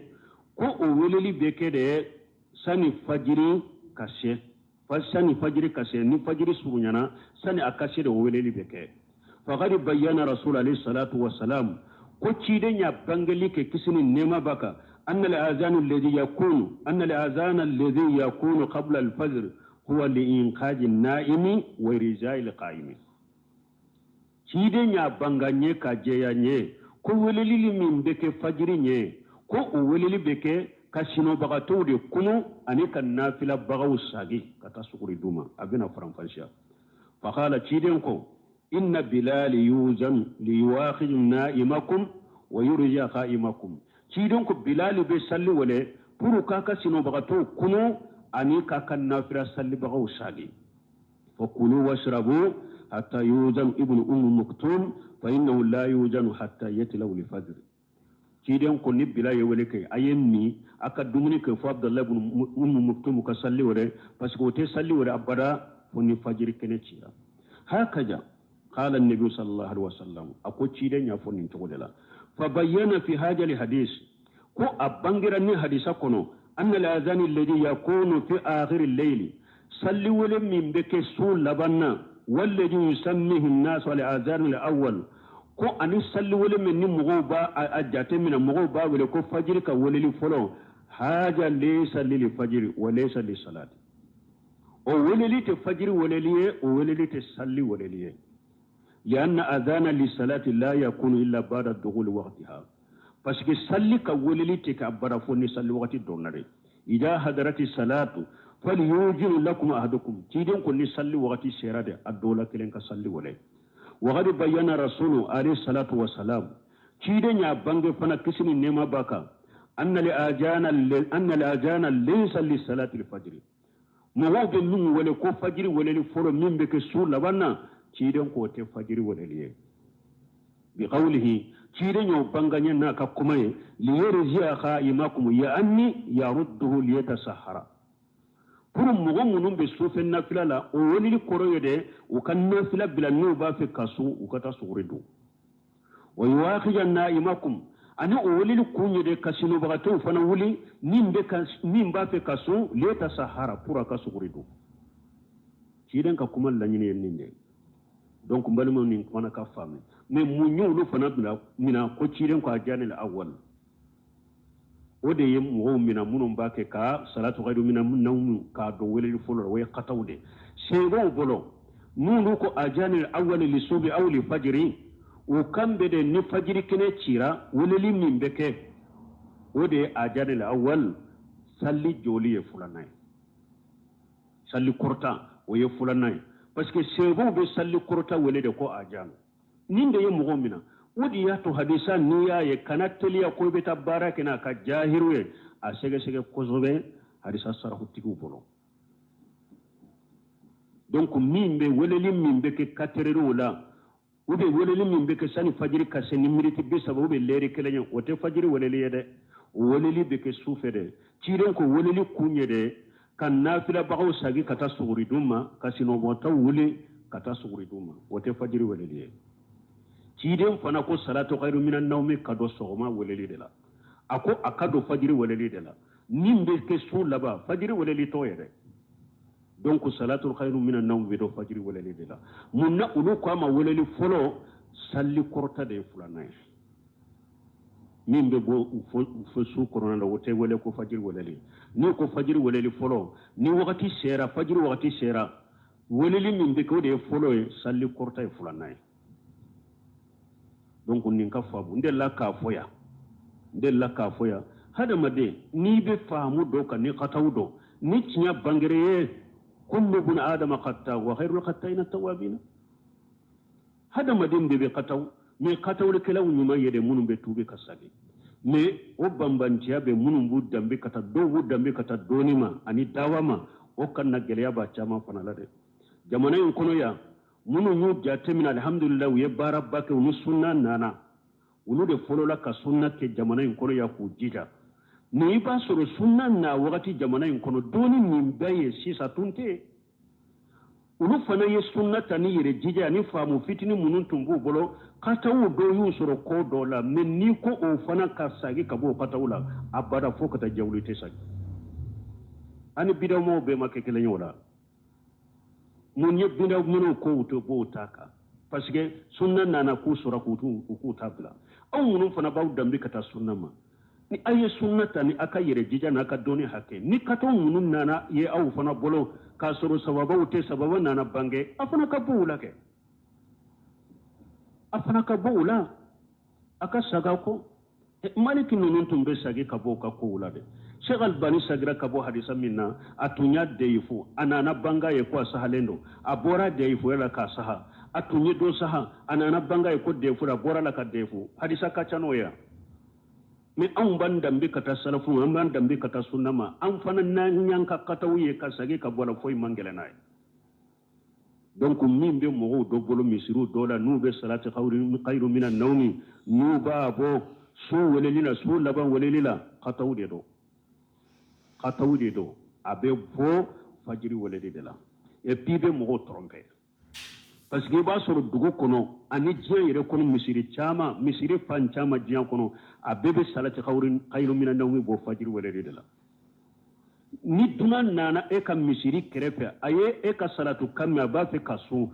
ko o weleli bɛ kɛ de sani fajiri ka se, sani fajiri ka se, ni fajiri surunyana, sani a ka se de o weleli bɛ kɛ. Faqad bayyana rasul alayhi salatu wassalam, ko ciden y'a bangeli kɛ, kisi ni nɛɛma b'a kan, anna al-azanu alladhi yakunu anna al-azana alladhi yakunu qabla al-fajr huwa li-inqaji an-na'imi wa irja'i al-qa'imi. Ciden y'a banga ɲɛ ka jɛya ɲɛ ko weleli min bɛ kɛ fajiri ɲɛ, ko o weleli bɛ kɛ ka sinɔbagatɔw de kunu ani ka nafilabagaw sagi ka taa suguri d'u ma. A bɛna faranfasiya. Faqala, ciden ko, inna bilali yuzan liyuwakhiju na'imakum wa yurja qa'imakum. Ciden ko bilali bɛ salli wele pour k'a ka sinɔbagatɔw kunu ani k'a ka nafila sallibagaw sagi. Fakulu washrabu hatta yuzan ibnu ummu maktum fa innahu la yuzanu hatta yatlaw al-fajr. Ciden ko ni bila ye wele kɛ, a ye min, a ka dumuni kɛ fo Abdallah ibn Ummu Maktum ka salli wɛrɛ, parce que o tɛ salli wɛrɛ abada fo ni fajiri kɛnɛ cira. Hakaja qala an-nabi sallallahu alaihi wasallam, a ko ciden y'a fɔ nin cogo de la. Fa bayyana fi hadha al-hadis, ko a bangira ni hadisa kɔnɔ, anna al-azan alladhi yakunu fi akhir al-layl, salli wele min bɛ kɛ su laban na, walladhi yusammihi an-nas al-azan al-awwal, ko ani salli wele min ni mɔgɔw b'a a jate minɛ, mɔgɔw b'a wele ko fajiri ka weleli fɔlɔ, haja laysa lil fajiri wa laysa lis salati. O weleli tɛ fajiri weleli ye, o weleli tɛ salli weleli ye. Lianna adhana lis salati la yakunu illa ba'da dukhuli waqtiha, parce que salli ka weleli tɛ ka bara fo ni salli wagati donna de. Idha hadarati salatu falyujilu lakum ahadukum, ciden ko ni salli wagati sera de, a dɔ la kelen ka salli wele. وقد بين رسول عليه الصلاة والسلام، ciden y'a bange fana, kisi ni nɛɛma b'a kan, anna al-azana laysa li salati al-fajr. Mɔgɔw bɛ min wele ko fajiri weleli fɔlɔ min bɛ kɛ su laban na, ciden k'o tɛ fajiri weleli ye. Bi qawlihi, ciden y'o bangaɲɛ n'a ka kuma ye, liyarji'a qa'imakum ya'anni yarudduhu liyatasahara. Pour mɔgɔ minnu bɛ sufɛ nafila la, o weleli kɔrɔ ye de u ka nafila bila, n'u b'a fɛ ka sun, u ka taa suguri dun. Wa yuwakhija na'imakum, ani o weleli kun ye de ka sinɔbagatɔw fana wuli min b'a fɛ ka sun, liyatasahara, pour a ka suguri dun. Ciden ka kuma laɲini ye nin de ye. Donc n balimaw, nin fana ka faamu. Mais mun y'olu fana mina ko ciden ko a jani la awwal, o de ye mɔgɔw mina minnu b'a kɛ ka salatu khairu mina nawm k'a don weleli fɔlɔ la, o ye kataw de seerew bolo. N'olu ko ajani awwal li subi aw li fajiri, o kan bɛ de ni fajiri kɛnɛ cira, weleli min bɛ kɛ o de ye ajani awwal, salli joli ye filanan ye, salli kɔrɔta o ye filanan ye, parce que seerew bɛ salli kɔrɔta wele de ko ajani. Nin de ye mɔgɔw mina. O de y'a to hadisa n'i y'a ye, kana teliya ko i bɛ taa baara kɛ n'a ka jahiru ye, a sɛgɛsɛgɛ kosɛbɛ hadisa sarakutigiw bolo. Donc min bɛ weleli min bɛ kɛ katereriw la, ou bien weleli min bɛ kɛ sani fajiri ka se ni miniti 30 ou bien lɛri 1 ye, o tɛ fajiri weleli ye dɛ. O weleli bɛ kɛ su fɛ dɛ. Ciden ko weleli kun ye dɛ ka nafilabagaw sagi ka taa suguridun ma, ka sinɔgɔtaw wuli ka taa suguridun ma, o tɛ fajiri weleli ye. Ciden fana ko salatu khairu minan nawmi ka don sɔgɔma weleli de la, a ko a ka don fajiri weleli de la. Min bɛ kɛ su laban, fajiri weleli t'o ye dɛ. Donc salatu khairu minan nawmi bɛ don fajiri weleli de la. Mun na olu ko a ma weleli fɔlɔ, salli kɔrɔta de ye filanan ye. Min bɛ bɔ fo su kɔnɔna na, o tɛ wele ko fajiri weleli. N'u ko fajiri weleli fɔlɔ, ni wagati sera, fajiri wagati sera, weleli min bɛ kɛ o de ye fɔlɔ ye, salli kɔrɔta ye filanan ye. Donc nin ka faamu, n delila k'a fɔ yan, hadamaden n'i bɛ faamu dɔ kan, ni kataw dɔn, ni tiɲɛ bangere ye, kullu bun adama khata wa khairul khata'ina tawabina. Hadamaden bɛɛ bɛ kataw, mais katawlikɛlaw ɲuman ye de minnu bɛ tuubi ka sagi. Mais o banbanciya bɛ minnu b'u danbe ka taa, dɔw b'u danbe ka taa dɔɔni ma ani dawa ma, o kana gɛlɛya b'a caman fana la dɛ. Jamana in kɔnɔ yan, Minnu y'u jateminɛ, alihamudulila, u ye baaraba kɛ, u ni sunna nana, olu de fɔlɔla ka sunna kɛ jamana in kɔnɔ yan k'u jija. Ni i b'a sɔrɔ sunna na wagati jamana in kɔnɔ, dɔɔni min bɛ yen sisan tun tɛ yen. Olu fana ye sunna ta ni yɛrɛ jija ani faamu fitinin minnu tun b'u bolo. Kataw dɔw y'u sɔrɔ ko dɔ la, mɛ n'i ko o fana ka sagi ka bɔ o kataw la, abada, fo ka taa jawuli tɛ sagi. Ani bidawmaw bɛɛ ma kɛ kelen ye o la. Mun ye bidaw minnu kow tɛ b'o ta kan? Parce que sunna nana k'u sɔrɔ k'u u k'u ta bila. Aw minnu fana b'aw danbe ka taa sunna ma, ni aw ye sunna ta ni aw ka yɛrɛ jija n'a ka dɔnni hakɛ, ni kataw minnu nana ye aw fana bolo k'a sɔrɔ sababaw tɛ, sababa nana bange, a fana ka bɔ u la kɛ, a fana ka bɔ u la, a ka saga ko Maliki ninnu tun bɛ sagi ka bɔ u ka kow la dɛ. Sheikh Albani sagira ka bɔ hadisa min na, a tun y'a deyifu, a nana banga ye ko a sahalen don, a bɔra deyifuya la k'a saha. A tun ye dɔ saha, a nana banga ye ko deyifu, a bɔra la ka deyifu. Hadisa ka ca n'o ye. Mɛ anw b'an danbe ka taa salafu, an b'an danbe ka taa sunna ma, an fana n'an y'an ka kataw ye ka sagi ka bɔ a la, foyi man gɛlɛn n'a ye. Donc min bɛ mɔgɔw dɔ bolo misiriw dɔ la, n'u bɛ salati khayru mina nawmi, n'u b'a bɔ su weleli la, su laban weleli la, kataw de don, kataw de don. A bɛ bɔ fajiri weleli de la. Et puis i bɛ mɔgɔw tromper, parce que i b'a sɔrɔ dugu kɔnɔ ani diɲɛ yɛrɛ kɔnɔ, misiri caman, misiri fan caman diɲɛ kɔnɔ, a bɛɛ bɛ salati khayru mina nawmi bɔ fajiri weleli de la. Ni dunan nana e ka misiri kɛrɛfɛ, a ye e ka salatu kan mɛn, a b'a fɛ ka sun,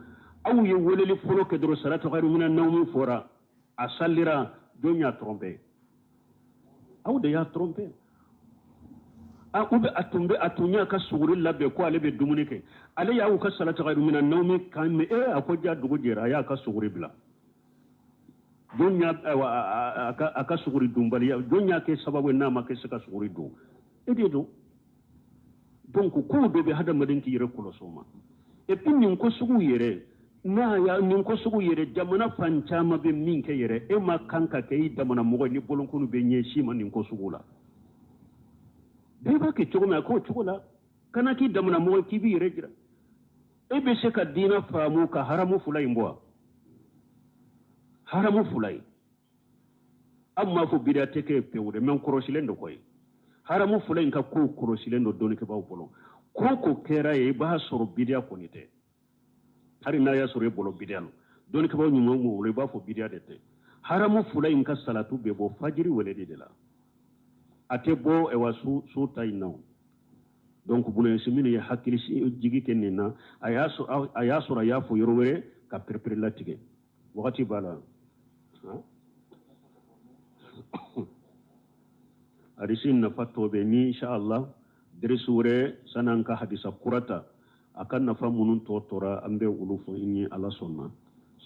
aw ye weleli fɔlɔ kɛ dɔrɔn, salatu khayru mina nawmi fɔra, a salira. Jɔn y'a tromper? Aw de y'a tromper. A u bɛ a tun bɛ a tun y'a ka suguri labɛn ko ale bɛ dumuni kɛ, ale y'aw ka salatu khayru mina nawmi kan mɛn, e a ko ja dugu jɛra, a y'a ka suguri bila. Jɔn y'a ayiwa a ka suguri dunbaliya, jɔn y'a kɛ sababu ye n'a ma kɛ se ka suguri dun? E de don. Donc kow dɔ bɛ hadamaden k'i yɛrɛ kɔlɔsi o ma. Et puis nin ko sugu yɛrɛ n'a ya nin ko sugu yɛrɛ, jamana fan caman bɛ min kɛ yɛrɛ, e ma kan ka kɛ i jamana mɔgɔ ye ni bolonkɔni bɛ ɲɛsin ma nin ko sugu la. Bɛɛ b'a kɛ cogo min, a k'o cogo la. Kana k'i jamana mɔgɔ k'i b'i yɛrɛ jira. E bɛ se ka diinɛ faamu ka haramu fila in bɔ wa? Haramu fila in, an m'a fɔ bidiya tɛ kɛ pewu dɛ, mɛ kɔrɔsilen don koyi. Haramu fila in ka kow kɔrɔsilen don dɔnnikɛbaaw bolo. Ko ko kɛra ye, i b'a sɔrɔ bidiya kɔni tɛ. Hali n'a y'a sɔrɔ e bolo bidiya lo, dɔnnikɛbaaw ɲuman b'o bolo, i b'a fɔ bidiya de tɛ. Haramu fila in ka salatu bɛ bɔ fajiri weleli de la, a tɛ bɔ ɛwa su ta in na o. Donc Bunayasi minnu ye hakili jigi kɛ nin na, a y'a sɔrɔ a y'a fɔ yɔrɔ wɛrɛ ka perepere latigɛ wagati b'a la. Hadisi nafa tɔ bɛ ni insha Allah deresi wɛrɛ, san'an ka hadisa kura ta, a ka nafa minnu tɔ tora, an bɛ olu fɔ ni Ala sɔnna.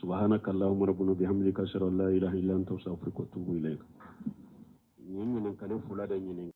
Subhanaka allahumma rabbana bihamdika, ashhadu an la ilaha illa anta, astaghfiruka wa atubu ilayk. Nin ɲininkali fila de ɲininka.